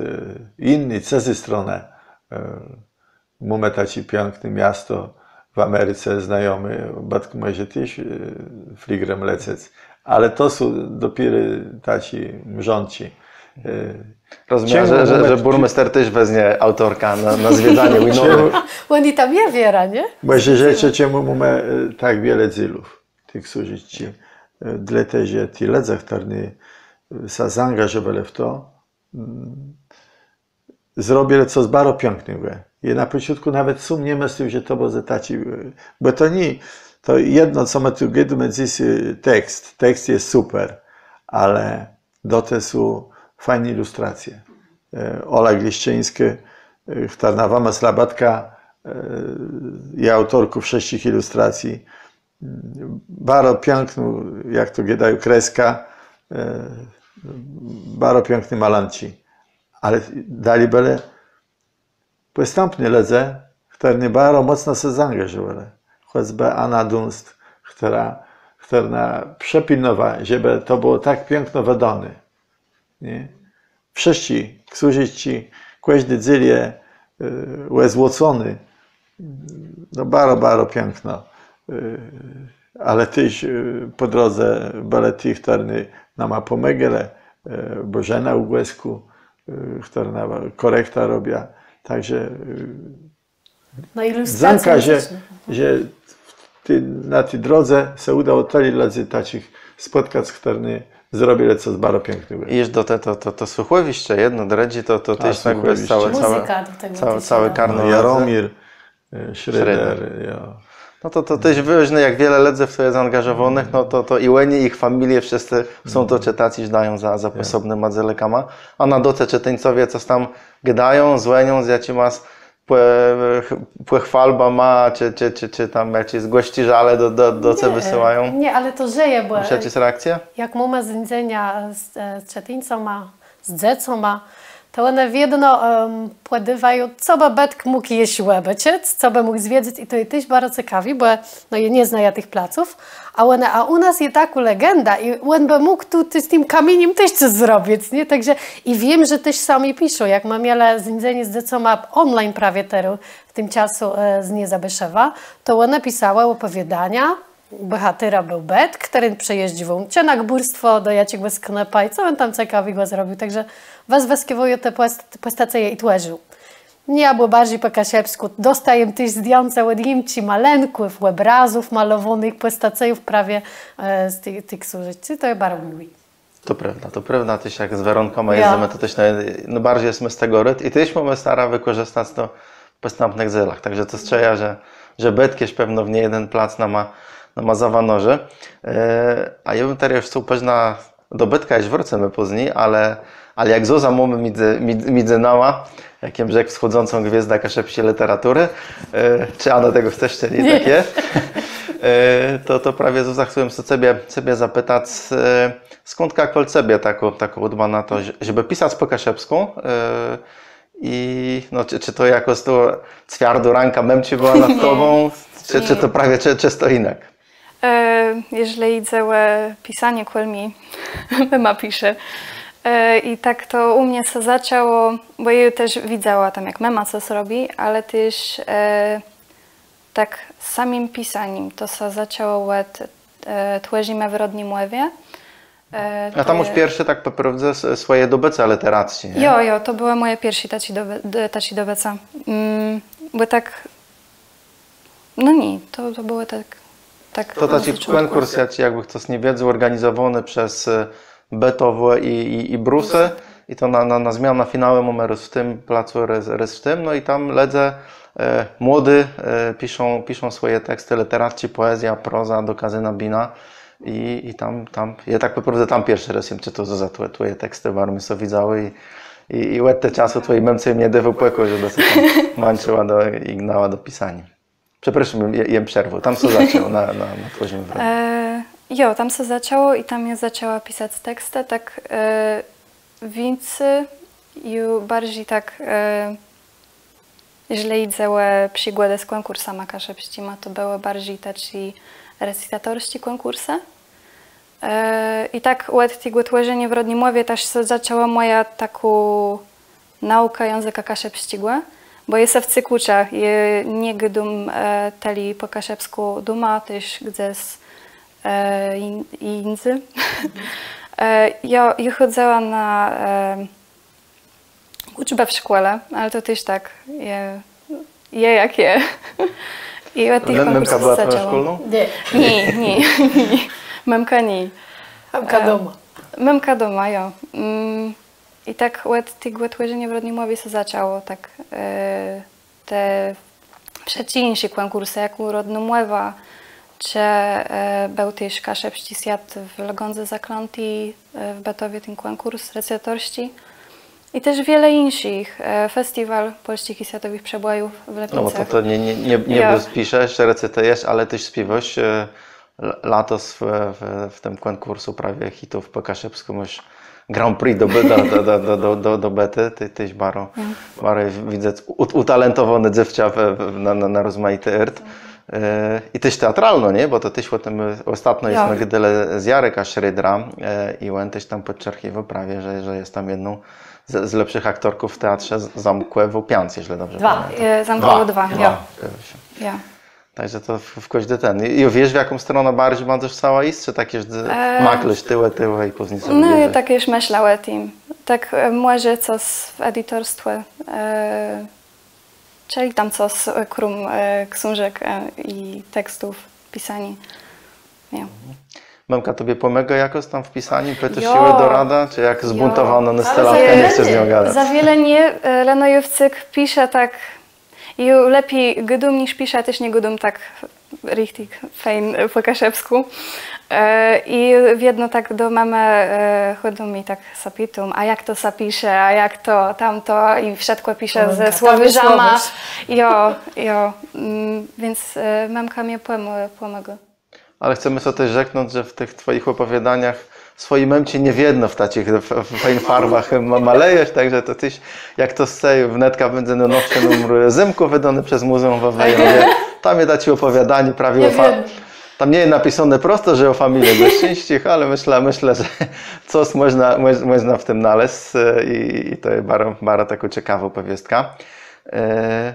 jiné, cëzé stronë. E, mómë taczé piãkné miasto w Americe, znajomé, bëtk mòże téż, e, fligrã lecec. Ale to są dopiérze taczé mrzątczi. E, Rozmiejã, że, że, że bùrméster téż weznie aùtorkã na, na zwiedzanié Łinowë. Òn i tam je wierã, nié? Mòże rzeczë, czemù mómë, e, tak wiele dzélów tëch ksążek. E, dlôte, że ti lëdze, chtërny, e, sã zaangażowelë w to, mm, zrobilë cos baro piãknégò. Jô na pòczątkù nawet sóm nie mëslôł, że to bãdze taczi, e, bò to nié, to jedno, co më tu gôdómë dzys, e, tekst. Tekst je super, ale do te są fajné ilustracje. E, Òla Gliszczińskô, e, chtërna wëmësla bëtka, e, je aùtorką wszëtczich ilustracji. Baro piãknô, jak to gôdają, kreska, e, baro piãkné malënczi. Ale dali bëlë pòstãpny lëdze, chtërny baro mòcno sã zaangażowelë. Chòcbë Ana Dunst, chtërna, chtërna przëpilnowa, żebë to bëło tak piãkno wëdóné. Nié? Wszëtczé ksążeczczi, kòżdi dzél je, e, òzłocony. No, baro, baro piãkno. E, ale téż, e, pò drodze bëlë ti, chtërny nama pòmôgelë, e, Bòżena Ùgòskô, e, chtërna kòrektã robia. Tak że, e, No, dzãka, że, ilustracje muzyczne. Że w ti, na ti drodze sã ùdało tëli lëdzy taczich spòtkac, chtërny zrobilë cos baro piãknégò. I jesz do te, to, to, to słuchowiszcze, jedno, drëdżé, to, to, to je jakbë całé, całé, całé karno. No, Jaromir, e, Schroeder, jo. No to, to téż wôżné, jak wiele lëdzy w to je zaangażowónëch, no to, to i òni, i jich familie, wszëscë są do czëtacô i żdają za, za pòsobnyma dzélëkama. A na doce czëtińcowie cos tam gôdają, zwònią z jaczimas pò-, pòchwalbama, czë, czë, czë, czë tam jaczés gòscërzële do, do, do ce wësyłają? Nié, ale to żëje, bò, e, jak mómë zéńdzenia z, e, z czëtińcama, z dzecama, to òne wiedno, em, pòdôwają, co bë bëtk mógł jesz òbôczëc, co bë mógł zwiedzëc i to je téż baro cekawi, bò, no, jô nie znajã tëch placów, a òne, a ù nas je takô legenda i òn bë mógł tu, tu z tim kamieniã téż cos zrobic, nié? Tak że i wiém, że téż sami piszą, jak më mielë zéńdzenié z dzecama online prawie terô, w tim czasu, e, z Niezabëszewa, to òne pisałë òpòwiôdania, bòhaterã béł bëtk, chtëren przëjéżdżôł czë na gbùrstwò do jaczégòs knôpa i co òn tam cekawégò zrobił. Tak że wëzwëskiwôł te pòst-, pòstacëje i twòrził. Nié, abò barżi pò kaszëbskù. Dosta jem téż zdjãca òd Jimczi, malënków, òbrazów malowónëch, pòstacëjów prawie, e, z tëch, tëch ksążeczczi. To je baro miłé. To prôwda, to prôwda, téż jak z Werónkama jezdzymë, to téż nô-, nôbarżi jesmë z tegò rôd i téż mómë starã wëkòrzëstac to w pòstãpnëch dzélach. Tak że to strzëjã, że, że bëtk jesz pewno w niejeden plac nama, nama zawanożi. E, a jô bëm terô jesz chcôł, pewno do bëtka jesz wrócymë pózni, ale, ale jak Zuzã mómë midzë, midzë, midzë nama, jak jem rzekł, wschòdzącą gwiôzdã kaszëbsczi lëteraturë, e, czë òna tegò chce, czë nié, tak je. E, to, to prawie, Zuza, chcôł jem sã cebie, cebie zapëtac, e, skądka kòl cebie takô, takô ùdba na to, że, żebë pisac pò kaszëbskù, e, I no, czë, czë to jakòs to cwiardô rãka mëmczi bëła nad tobą, czë, czë to prawie czë, czësto jinak? E, jeżlë jidze ò pisanié, kòl mie mëma pisze. E, i tak to ù mie sã zaczãło, bò jô téż widzała tam, jak mëma cos robi, ale téż e, tak samim pisanim to sã zaczãło òd e, Twòrzimë w rodny mòwie. E, A tam to ju je- pierszé tak pò prôwdze s- swòje dobëcé lëteracczé, nié? Jo, jo, to bëłë mòje pierszé taczé dobë- d- taczé dobëcé. Mm, bò tak, no nié, to, to bëło tak, tak To na taczi zaczątkù. kònkùrs, jaczi, jakbë chtos nie wiedzôł, òrganizowóny przez e, Bëtowò i, i, i Brusë. I to na, na, na zmianã finału mómë rôz w tim placu, rôz, rôz w tim. No i tam lëdze e, młodi e, piszą, piszą swòje tekstë lëteracczé, pòezjô, proza, dokôzë na binã. I, i tam, tam, jô tak pò prôwdze tam pierszi rôz jem czëtôł za, za twòje, twòje tekstë, baro mie sã widzałë i, i, i òd tegò czasu twòji mëmce jem nie dôwôł pòkòju, żebë sã tam mãczëła do, i gnała do pisaniô. Przeprôszóm, jem, jem przerwôł. Tam sã zaczãło na, na, na Twòrzim w rodny. E, jo, tam sã zaczãło i tam jô zaczãła pisac tekstë, tak e, wicy ju barżi tak e, jeżlë jidze ò przigòdã z kònkùrsama kaszëbsczima, to bëłë barżi taczé recytatorsczé kònkùrsë. E, i tak òd tegò Twòrzeniô w rodny mòwie téż sã zaczãła mòja takô nôùka jãzëka kaszëbsczégò, bò jô sã wcyg ùczã, jô nie gôdóm e, tëli pò kaszëbskù doma, téż gdzes e, jin- jindze. E, jô, jô chòdzëła na e, ùczbã w szkòle, ale to téż tak je, je jak je. I òd tëch Mem- Mëmka kònkùrsów bëła sã twòją zaczãło. szkólną? Nié, nié, nié. Mëmka nié. Mëmka E, doma. Mëmka doma, jo. Mm, i tak òd tegò Twòrzeniô w rodny mòwie sã zaczãło, tak e, te wszëtczé jinszé kònkùrsë, jak ò Rodnô Mòwa, czë e, béł téż Kaszëbsczi Swiat w Lëgãdze Zaklãti, e, w Bëtowie ten kònkùrs recytatorsczi. I téż wiele jinszich, e, festiwal pòlsczich i swiatowëch przebòjów w No bò to, Lëpicach. to nie, nie, nie, nie Jo. blós piszesz, recytujesz, ale téż spiéwôsz. E, l- latos w, w, w tim kònkùrsu prawie hitów pò kaszëbskù môsz Grand Prix do, do, do, dobëté, të, të jesz baro, Jo. baro je widzec ù- ùtalentowóné dzéwczã w, w, na, na, na rozmajiti ôrt. E, i téż teatralno, nié? Bò to téż ò tim, e, òstatno jesmë gôdelë z Jarekã Schroederã, e, i òn téż tam pòdczorchiwôł prawie, że, że je tam jedną z, z lepszich aktorków w teatrze z- Zamkòwò piãc, jeżlë dobrze Dwa. pamiãtóm. E, Zamkòwò dwa, jo. Dwa, zgôdzô sã. Jo. Tak że to w, w kòżdi ten. I, i wiész, w jaką stronã barżi bãdzesz chcała jic, czë tak jesz E, maklôsz tuwò, tuwò i pózni so No, jô widzec? tak jesz mëszlała ò tim. Tak e, mòże cos w editorstwie. E, czëli tam cos e, króm e, ksążk e, i tekstów, pisaniô. Jo. Mëmka tobie pòmôgô jakòs tam w pisanim, pòtesziwô, Jo. doradza, czë jak Jo. zbùntowónô Ale nastelôtka, za nie chcesz z nią wiele, gadac? za wiele nié, e, leno jô wcyg piszã tak, jô lepi gôdóm niż piszã, téż nie gôdóm tak richtig fejn e, pò kaszëbskù. E, i wiedno tak do mëmë e, chòdzą i tak sã pitóm, a jak to sã pisze, a jak to, tamto i wszëtkò piszã ze Pamiãtóm. słowôrzama. Słowôrz. Jo, jo. Mm, wiãc e, mëmka mie pòmô- pòmôgô. Ale chcemë so téż rzeknąc, że w tëch twòjich òpòwiôdaniach swòji mëmczi nie wiedno w taczich f- f- fejn farwach ma- malëjesz, tak że to téż, jak to sã wnetka bãdze nônowszi numr Zymków wëdóny przez Mùzeùm we Wejrowie, tam je taczé òpòwiôdanié prawie ò fa- Tam nie je napisóné prosto, że ò familie Beskidzczich, ale mëszlã, mëszlã, że cos mòżna, mòż- mòżna w tim nalezc e, i, i to je baro, baro takô cekawô òpòwiôstka. E,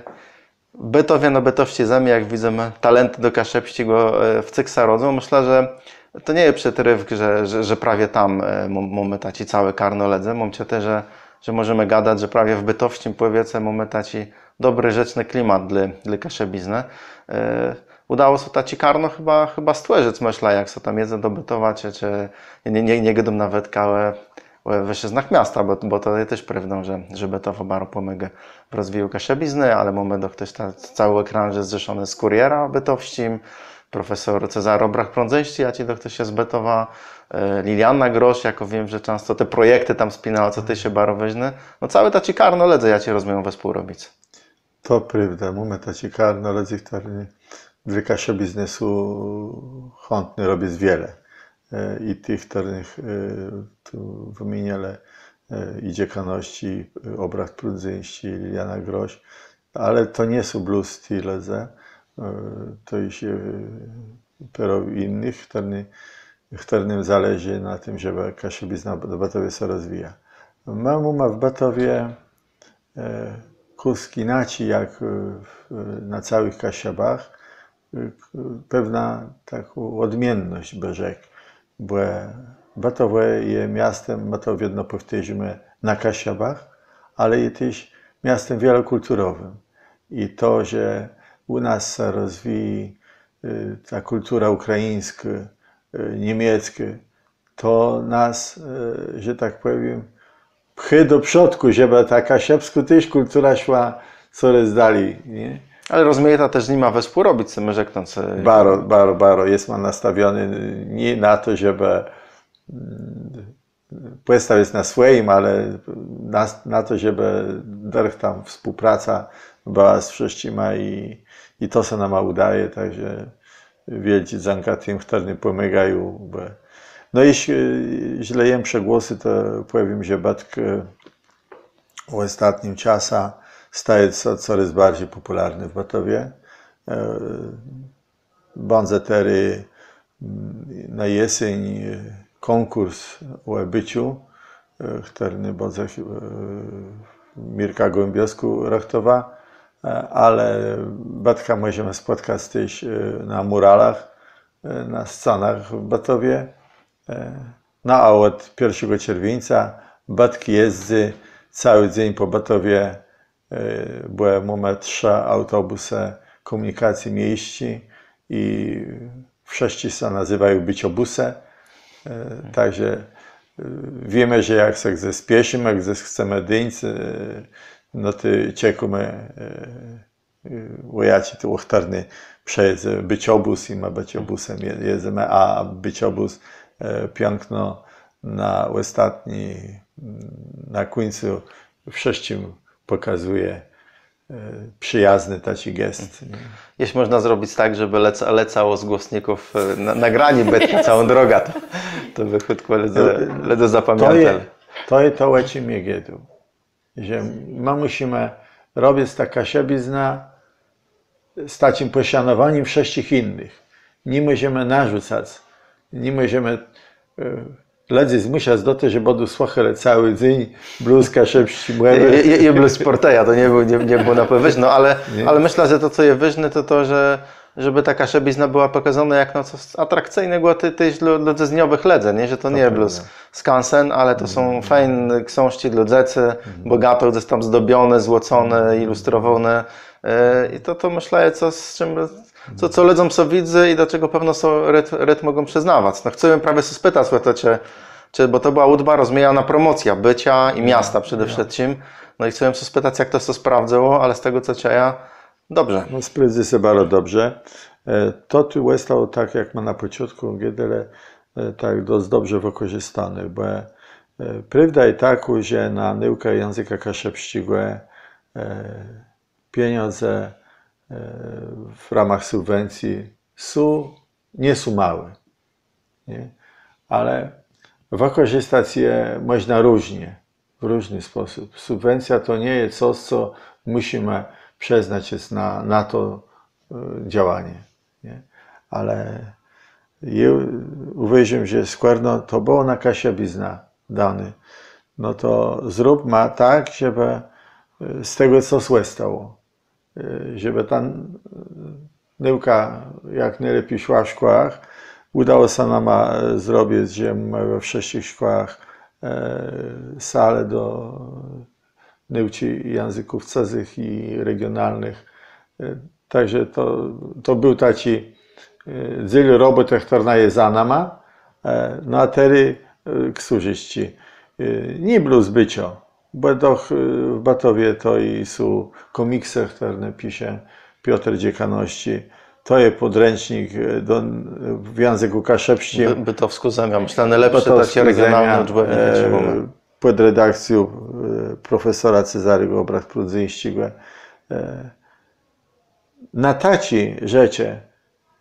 Bëtowié, no, bëtowsczé zemi, jak widzymë, talentë do kaszëbsczégò e, wcyg sã rodzą. Mëszlã, że to nie je przëtrôfk, że, że, że prawie tam e, mó- mómë taczé całé karno lëdzy. Móm czëté, że, że mòżemë gadac, że prawie w bëtowsczim pòwiece mómë taczi dobri, żëczny klimat dlô, dlô kaszëbiznë. E, ùdało sã taczé karno chëba, chëba stwòrzëc, mëszlã, jak sã tam jedze do Bëtowa, czë, czë nie, nie, nie gôdóm nawetka ò ò wëszëznach miasta, bò, bò to je téż prôwda, że, że Bëtowò baro pòmôgô w rozwiju kaszëbiznë, ale mómë doch téż ta, całi krãg je zrzeszoné z Kùrierã Bëtowsczim, profesor Cezarë Obrach-Prądzyńsczi, jaczi doch téż je z Bëtowa, e, Liliana Grosz, jakô wiém, że czãsto te projektë tam spinała, co téż je baro wôżné. No całé taczé karno lëdzy, jaczi rozmieją wespół robic. To prôwda, mómë taczé karno lëdzy, chtërny dlô kaszëbiznë są chãtny robic wiele. E, I tëch, chtërnëch e, tu wëmienielë, e, i Dzekanoscë, e, Òbracht Prądzyńsczi, Liliana Grosz, ale to nie są blós ti lëdze, e, to jesz, e, pôrã jinëch, chtërny-, chtërnym zależi na tim, żebë kaszëbizna w Bëtowie sã rozwijała. Më mómë w Bëtowie, e, kùsk jinaczi jak, e, w, na całëch Kaszëbach, e, k-, pewną taką òdmiennosc, bë rzekł, bò Bëtowò je miastã, më to wiedno pòwtôrzómë, na Kaszëbach, ale je téż miastã wielokùlturowim. I to, że ù nas sã rozwijô, e, ta kùltura ùkrajińskô, e, niemieckô, to nas, e, że tak pòwiém, pchô do przódkù, żebë ta kaszëbskô téż kùltura szła corôz dali, nié? Ale rozmajita téż z nima wespółrobic, chcemë rzeknąc, e, Baro, baro, baro. Jesma nastawiony nié na to, żebë, mm, pòstawic na swòjim, ale na, na to, żebë dërch tam współpraca bëła z wszëtczima i, i to sã nama ùdaje, tak że wiôldżé dzãka tim, chtërny pòmôgają, bò, no i, e, żlë jem przë głosu, to pòwiém, że Bëtk, e, w òstatnym czasu staje sã corôz barżi pòpùlarny w Bëtowie. E, bãdze terô, mm, na jeséń, e, kònkùrs ò bëcym, e, chtërny bãdze, e, Mirka Gòłębiowskô rëchtowa, e, ale Bëtka mòżemë spòtkac téż, e, na mùralach, e, na scanach w Bëtowie. E, no a òd pierszégò czerwińca Bëtk jezdzy całi dzéń pò Bëtowie, e, bò mómë trzë aùtobùsë kòmùnikacji miesczi i wszëtczé sã nazywają bëczobùsë. E, tak że, e, wiémë, że jak sã gdzes spieszimë, gdzes chcemë dińc, e, no to czekómë, e, e, ò jaczi to chtërny przëjedze bëczobùs i më bëczobùsã je-, jedzemë, a bëczobùs, e, piãkno na òstatny, mm, na kùńcu wszëtczim pòkazëje, e, przëjazny taczi gest, nié? Jesz mòżna zrobic tak, żebë leca-, lecało z głosników, e, na-, nagranié Bëtka całą drogã, to, to bë chùtkò lëdze, No, lëdze to je, zapamiãtelë. To je to, ò czim jô gôdôł. Że më mùszimë robic tã kaszëbiznã z taczim pòszanowanim wszëtczich jinëch. Ni mòżemë narzucac, ni mòżemë, e, lëdzy zmùszac do te, że bãdą słëchelë całi dzéń blós kaszëbsczi mòwë. Je, je, je blós pòrtreja, to nie béł, nie, nie béł na pewno, no, ale, Nié. ale mëszlã, że to, co je wôżné, to to, że żebë ta kaszëbizna bëła pòkôzónô jakno cos atrakcyjnégò, të-, téż dlô, dlô dzysdniowëch lëdzy, nié? Że to nie je blós skansen, ale to są fejn ksążczi dlô dzecy, bògato gdzes tam zdobioné, złoconé, ilustrowóné. E, i to, to, mëszlã, je cos, z czim, co, co lëdzóm sã widzy i do czegò pewno sã rôd, rôd mògą przëznawac. No, chcã prawie sã spëtac ò to, czë, czë, bò to bëła ùdba, rozmiejã, na promòcjã bëcô i miasta przede wszëtczim. No i chcã sã spëtac, jak to sã sprôwdzëło, ale z tegò, co czëjã, Dobrze. No, sprôwdzy sã baro dobrze. E, to tu òstało tak, jak më na pòczątkù gôdelë, e, tak dosc dobrze wëkòrzëstóné, bò, e, prôwda je takô, że na nôùkã jãzëka kaszëbsczégò, e, pieniãdze, e, w ramach subwencji są, nie są môłé. Nié? Ale wëkòrzëstac je mòżna różnie, w różny spòsób. Subwencjô to nie je cos, co mùszimë przeznaczëc na, na to, e, działanié, nié? Ale jô ùwôżóm, że skòrno to bëło na kaszëbiznã dóné, no to zróbma tak, żebë, e, z tegò cos òstało. E, żebë ta, e, nôùka jak nôlepi szła w szkòłach. Ùdało sã nama, e, zrobic, że mómë we wszëtczich szkòłach, e, sale do nôùczi jãzëków cëzëch i regionalnëch. E, tak że to, to béł taczi, e, dzél robòtë, chtërna je za nama, e, no a terô, e, ksążeczczi. E, nié blós bëcô, Bò doch, e, w Bëtowie to i są kòmiksë, chtërne pisze Piotr Dziekanowski. To je pòdrãcznik, e, do, w jãzëkù kaszëbsczim. Bë-, Bëtowskô Zemia. Mëszlã, nôlepszé taczé regionalné ùczbòwniczi, jaczé mómë. E, pòd redakcją, e, profesora Cezarégò Òbracht-Prądzyńsczégò. E, na taczé rzeczë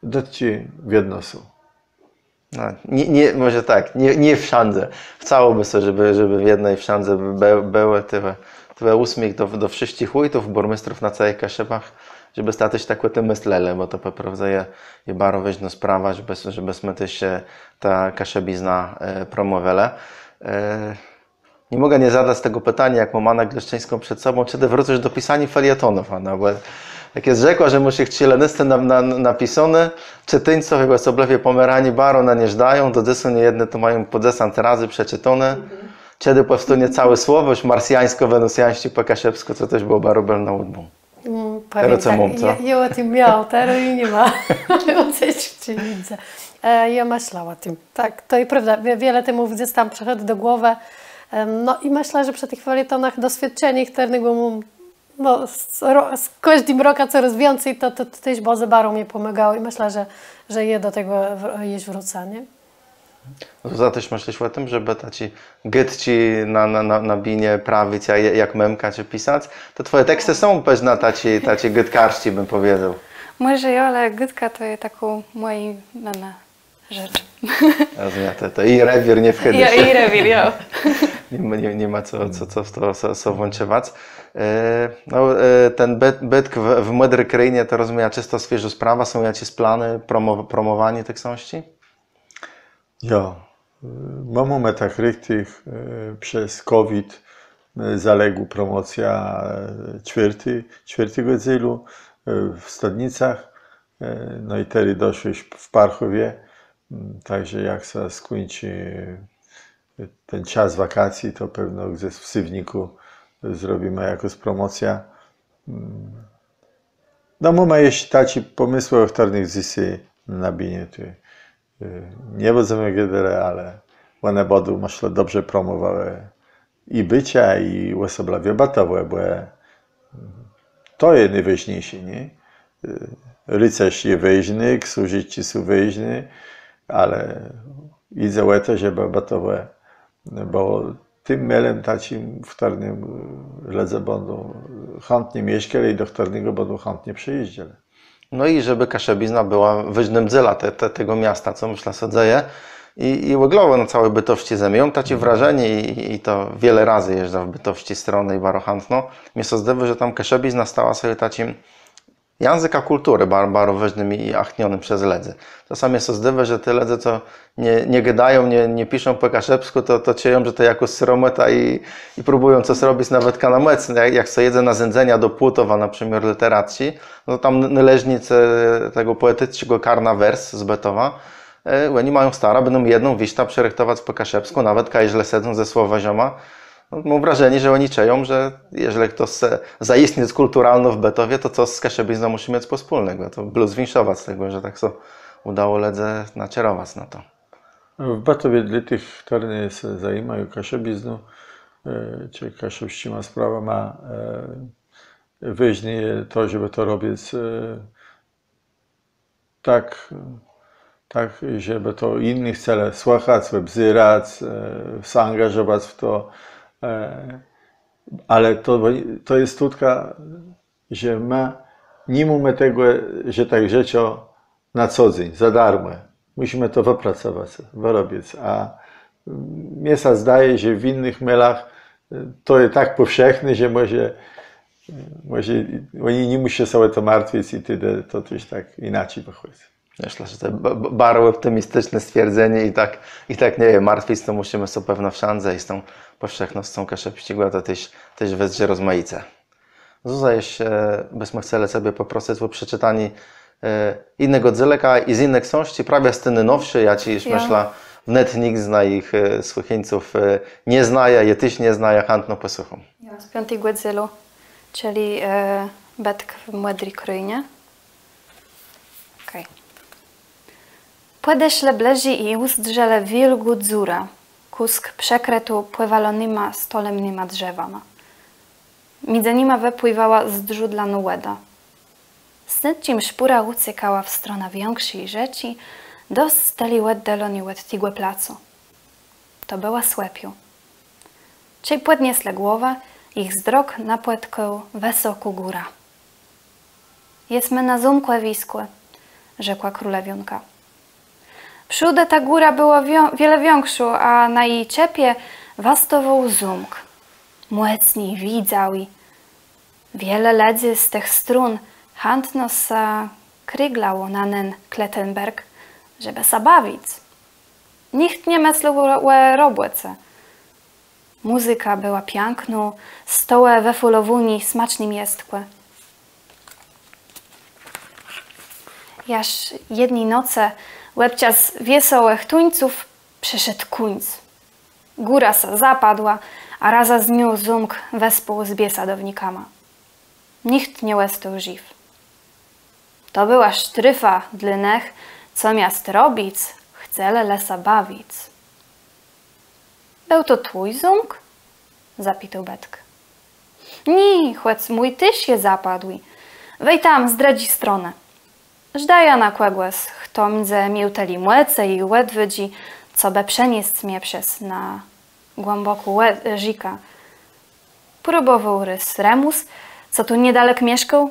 dëtczi wiedno są. No, nié, nié, mòże tak, nié, nié wszãdze. Chcałobë sã, żebë, żebë wiedno i wszãdze bë-, bëło tëli, tëli ùsmiéch do, do wszëtczich wójtów, bùrméstrów na całëch Kaszëbach, żebë sã téż tak ò tim mëslelë, bò to pò prôwdze je, je baro wôżnô sprawa, żebë, żebë smë téż, e, tã kaszëbiznã, e, promòwelë. E, Ni mògã nie zadac tegò pitaniô, jak móm Anã Gleszczińską przed sobą, czedë wrócysz do pisaniô felietonów, Ana, bò jak jes rzekła, że mùszi chwilënôsce na, na, napisóné, czëtińcowie, òsoblëwie pòmerani, baro na nie żdają, do dzysô niejedny to mają pò dzesãc razy przeczëtóné. Czedë pòwstónie całi słowôrz marsjańskò-wenusjańsczi pò kaszëbskù, co téż bëło baro bëlną ùdbą. Mm, terô co pamiãtóm, móm, co? Jô, jô ò tim miała, terô ju ni ma. Ale ùcéczczi widzã. E, jô mëslała ò tim. Tak, to je prôwda. Wie-, wiele temów gdzes tam przëchôdô do głowë. Em, no i mëszlã, że przë tëch felietonach doswiôdczenié, chtërnégò móm, no, z ro-, z kòżdim rokã corôz wicy, to, to, to téż baro, baro mie pòmôgało i mëszlã, że, że jô do tegò w-, jesz wrócã, nié? Zuza, téż mëslisz ò tim, żebë taczé gôdczi na, na, na, na binie prawic, ja-, jak Memka, czë pisac? To twòje tekstë są pewno taczé, taczé gôdkarsczé, bëm pòwiedzôł. Mòże jo, ale gôdka to je takô mòja nënô rzecz. Rozmiejã, to, to ji rewiér, nie wchôdô. Jo, ji rewiér, jo. Ni ma, ni, ni ma co, co, co w to, co, co włączëwac. E, no, e, ten bët-, bëtk w, w Mòdri Krôjnie, to rozmiejã, czësto swiéżô sprawa, są jaczés planë promò-, promòwaniô ti ksążczi? Jo, më mómë tak richtich, e, przez covid, e, zaległô promòcjô, e, czwiôrti, czwiôrtégò dzélu, e, w Stadnicach, e, no i terô doszło ju w Parchòwie, mm, tak że jak sã skùńczi, e, ten czas wakacji, to pewno gdzes w séwnikù zrobimë jakąs promòcjã. Mm. No, mómë jesz taczé pòmësłë, ò chtërnëch dzysô na binie tu, e, nie bãdzemë gôdelë, ale òne bãdą, mëszlã, dobrze promòwałë i Bëczé, i òsoblëwie Bëtowò, bò, e, to je nôwôżniészé, nié? E, rëcérz je wôżny, ksążëczi są wôżné, ale jidze ò to, żebë Bëtowò bëło tim môlã taczim, w chtërnym, e, lëdze bãdą chãtnie mieszkelë i do chtërnégò bãdą chãtnie przëjéżdżelë. No i żebë kaszëbizna bëła wôżnym dzélã te, te, tegò miasta, co, mëszlã, sã dzeje. I, i òglowò na całi bëtowsczi zemi. Jô móm taczé wrażenié i, i to wiele razy jeżdżã w bëtowsczé stronë i baro chãtno. Mie sã zdôwô, że tam kaszëbizna stała sã taczim jãzëkã kùlturë, bar-, baro wôżnym i achtnionym przez lëdzy. Czasã mie sã zdôwô, że ti lëdze, co nie, nie gôdają, nie, nie piszą pò kaszëbskù, to, to czëją, że to jakôs sromòta i, i próbùją cos robic nawetka na mòc. Jak, jak sã jedze na zéńdzenia do Pùtowa, na przëmiôr lëteracczé, no to tam n-, nôleżnicë tegò pòeticczégò karna Wers z Bëtowa, e, òni mają starã, bãdą jedną wiérztã przërëchtowac pò kaszëbskù, nawetka jeżlë sedzą ze słowôrzama. No, móm wrażenié, że òni czëją, że jeżlë chtos chce zaistniec kùlturalno w Bëtowie, to cos z kaszëbizną mùszi miec pòspólnégò. To blós zwinszowac tegò, że tak sã ùdało lëdzy naczarowac na to. W Bëtowie dlô tëch, chtërny sã zajimają kaszëbizną, e, czë kaszëbsczima sprawama, e, wôżné je to, żebë to robic, e, tak, tak, żebë to jinny chcelë słëchac, òbzerac, e, zaangażowac w to, e, ale to, to je sztótka, że më ni mómë tegò, że tak rzekã, na co dzéń, za darmò. Mùszimë to wëpracowac, wërobic. A mie sã zdaje, że w jinëch môlach, e, to je tak pòwszechné, że mòże, mòże òni ni mùszą sã ò to martwic i tedë to téż tak jinaczi wëchòdzy. Mëszlã, że to b-, b-, baro òptimisticzné stwierdzenié i tak, i tak nie je. Martwic to mùszimë sã pewno wszãdze i z tą pòwszechnoscą kaszëbsczégò to téż, téż wëzdrzi rozmajice. Zuza, jesz, e, bësmë chcelë cebie pòprosëc ò przeczëtanié, e, jinégò dzélëka i z jiny ksążczi, prawie z ti nônowszi, jaczi jesz, mëszlã, wnet nicht z najich, e, słëchińców, e, nie znaje, jô téż nie znajã, chãtno pòsłëchóm. Jo, z piątégò dzélu, czëli, e, Bëtk w Mòdri Krôjnie. Òkej. Pòdeszlë blëżi i ùzdrzelë wiôlgą dzurã, kùsk przëkrëtą pòwalonyma stolemnyma drzewama. Midzë nima wëpłiwała zdrzudlanô wòda. Snôdczi szpùra ùcékała w stronã wiãkszi rzéczi, dosc tëli òddalony òd tegò placu. To bëła Słëpiô. Czej pòdnieslë głowã, jich zdrok napòtkôł wësoką górã. Jesmë na zómkòwiskù, rzekła królewiónka. Przódë ta góra bëła wiã-, wiele wikszô, a na ji czëpie wastowôł zómk. Mòcny, widzałi. Wiele lëdzy z tëch strón chãtno sã kriglało na nen Klettenberg, żebë sã bawic. Nicht nie mëslôł ò, ò robòce. Mùzyka bëła piãknô, stołë wëfùlowóné smacznym jestkò. Jaż jedny nocë òbczas wiesołëch tuńców przëszedł kùńc. Góra sã zapadła, a razã z nią zómk wespół z biesadownikama. Nicht nie òstôł żiw. To bëła sztrôfa dlô nëch, co miast robic, chcelë le sã bawic. Béł to twój zómk? Zapitôł bëtk. Nié, chòc mój téż je zapadłi. Wej tam, z drëdżi stronë. Żdajã na kògòs, chto mdze miôł tëli mòcë i òdwôdżi, cobë przeniesc mie przez na głãbòką rzékã. Próbòwôł rôz Remùs, co tu niedalek mieszkôł.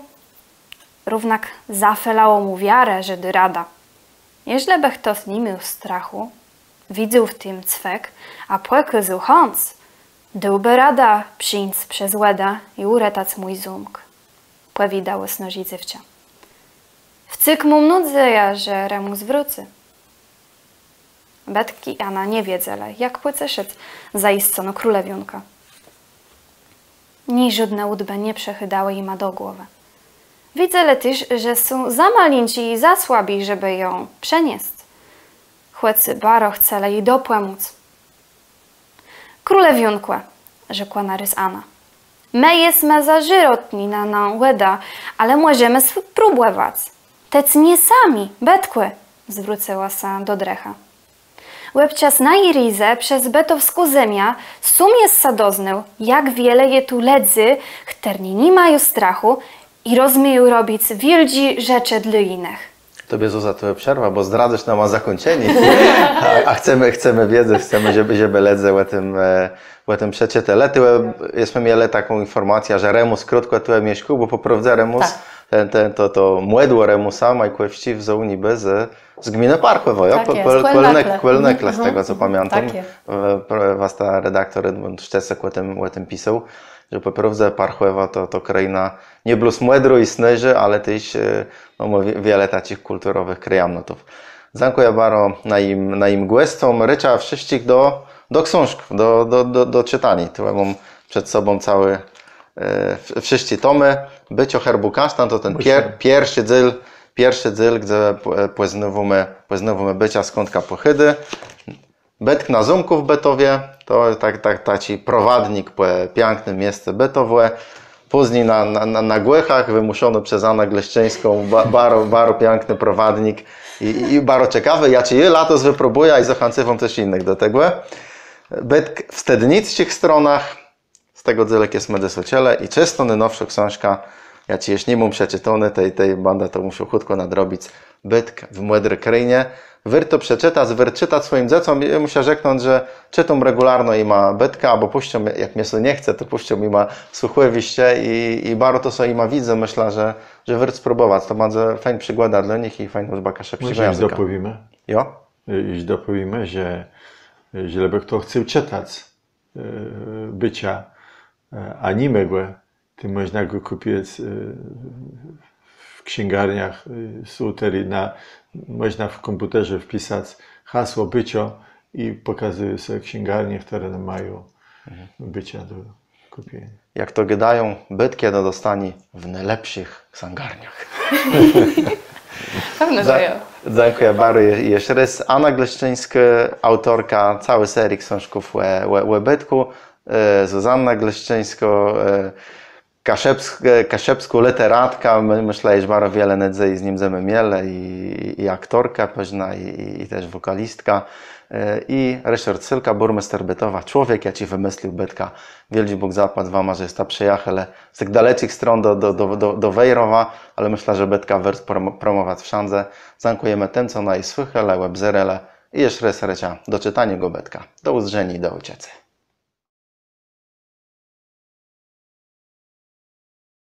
Równak zafelało mù wiarë, że dô radã. Jeżlë bë chtos ni miôł strachù, widzôł w tim cwëk, a pòkôzôł chãc, dôłbë radã przeńc przez wòdã i ùretac mój zómk, pòwiôdało sã z nim dzéwczã. Wcyg móm nôdzejã, że Remùs wrócy. Bëtk i Ana nie wiedzelë, jak pòceszëc zajisconą królewiónkã. Niżódné ùdbë nie przëchôdałë jima do głowë. Widzelë téż, że są za malinczi i za słabi, żebë jã przeniesc. Chòcô baro chcelë ji dopòmòc. Królewiónkò, rzekła narôz Ana. Më jesmë za sërotny na nã wòdã, ale mòżemë spróbòwac. Tec nié sami, bëtkù, zwrócëła sã do drëcha. Òbczas naji rézë przez bëtowską zemiã sóm jes sã doznôł, jak wiele je tu lëdzy, chtërny ni mają strachù i rozmieją robic wiôldżé rzeczë dlô jinëch. Tobie, Zuza, tu przerwã, bò zdradzysz nama zakùńczenié. A, a chcemë, chcemë wiedzec, chcemë, żebë, żebë lëdze ò tim, e, ò tim przeczëtelë. Tuwò jesmë mielë taką infòrmacjã, że Remùs krótkò tu mieszkôł, bò pò prôwdze Remùs, ten, ten, to, to mòdło Remùsa Majkòwsczi wzął nibë z, z gminë Parchòwò, jo? Tak je, z Kòlnëkle, z tegò co pamiãtóm. Tak je. E, pr-, wasta redaktor Edmùnd Szczesek ò tim, ò tim pisôł, że pò prôwdze Parchòwò to, to krôjna nié blós mòdrô i snôżô, ale téż, e, no, mô wie-, wiele taczich kùlturowëch krëjamnotów. Dzãkùjã baro najim, najim gòscóm. Rôczã wszëtczich do, do ksążków, do, do, do, do czëtaniô. Tu jô móm przed sobą całi, e, w-, wszëtczé tomë. Bëcé, herb i kasztan to ten pier-, pierszi dzél, pierszi dzél, gdze pò-, e, pòznôwómë, pòznôwómë Bëcã, skądka pòchôdô. Bëtk na zómkù w Bëtowie, to tak, tak, taczi prowadnik pò piãknym miesce Bëtowò. Pózni na, na, na, na Gòchach, wëmùszony przez Anã Gleszczińską, ba-, baro, baro piãkny prowadnik i, i, i baro cekawi. Jaczi jô latos wëpróbùjã i zachãcywóm téż jinëch do tegò. Bëtk w stëdnicczich stronach, z tegò dzélëk jesmë dzysô zaczãlë i czësto nônowszô ksążka, jaczi jesz ni móm przeczëtóny, tej, tej bãdã to mùszôł chùtkò nadrobic. Bëtk w mòdri krôjnie. Wôrt to przeczëtac, wôrt czëtac swòjim dzecóm. I mùszã rzeknąc, że czëtóm regùlarno jima Bëtka, abò pùszczóm, jak mie sã nie chce, to pùszczóm jima Słëchòwiszcze i, i baro to sã jima widzy. Mëszlã, że, że wôrt spróbòwac. To bãdze fejn przigòda dlô nich i fejn ùczba kaszëbsczégò jãzëka. Mòże jesz dopòwiémë? Jo. Jesz dopòwiémë, że, e, żelebë chto chcôł czëtac, e, Bëcã, e, a ni mògł, tej mòżna gò kùpic, e, w ksãgarniach, e, są terô na, mòżna w kòmpùterze wpisac hasło Bëcô i pòkazëje sã ksãgarnie, chtërne mają Bëcô do kùpieniô. Jak to gôdają, Bëtk jem dostóny w nôlepszich ksãgarniach. Pewno, że jo. Dzãkùjã baro je-, jesz rôz. Ana Gleszczińskô, aùtorka całi serii ksążków ò, ò, ò Bëtkù, e, Zuzanna Gleszczińskô, e, kaszëbsk-, e, kaszëbskô lëteratka, më-, mëszlã, że baro wiele nôdzeji z ni mdzemë mielë i, i aktorka pewno, i, i, i téż wòkalistka, e, i Riszard Sylka, bùrméster Bëtowa, człowiek, jaczi wëmëslił Bëtka. Wiôldżi Bóg zapłac wama, że jesta przëjachelë z tëch daleczich strón do, do, do, do, do Wejrowa, ale mëszlã, że Bëtka wôrt prom-, promòwac wszãdze. Dzãkùjemë tim, co naju słëchelë, òbzérelë i jesz rôz rôczã do czëtaniô Bëtka. Do ùzdrzeniô, do ùczëcô.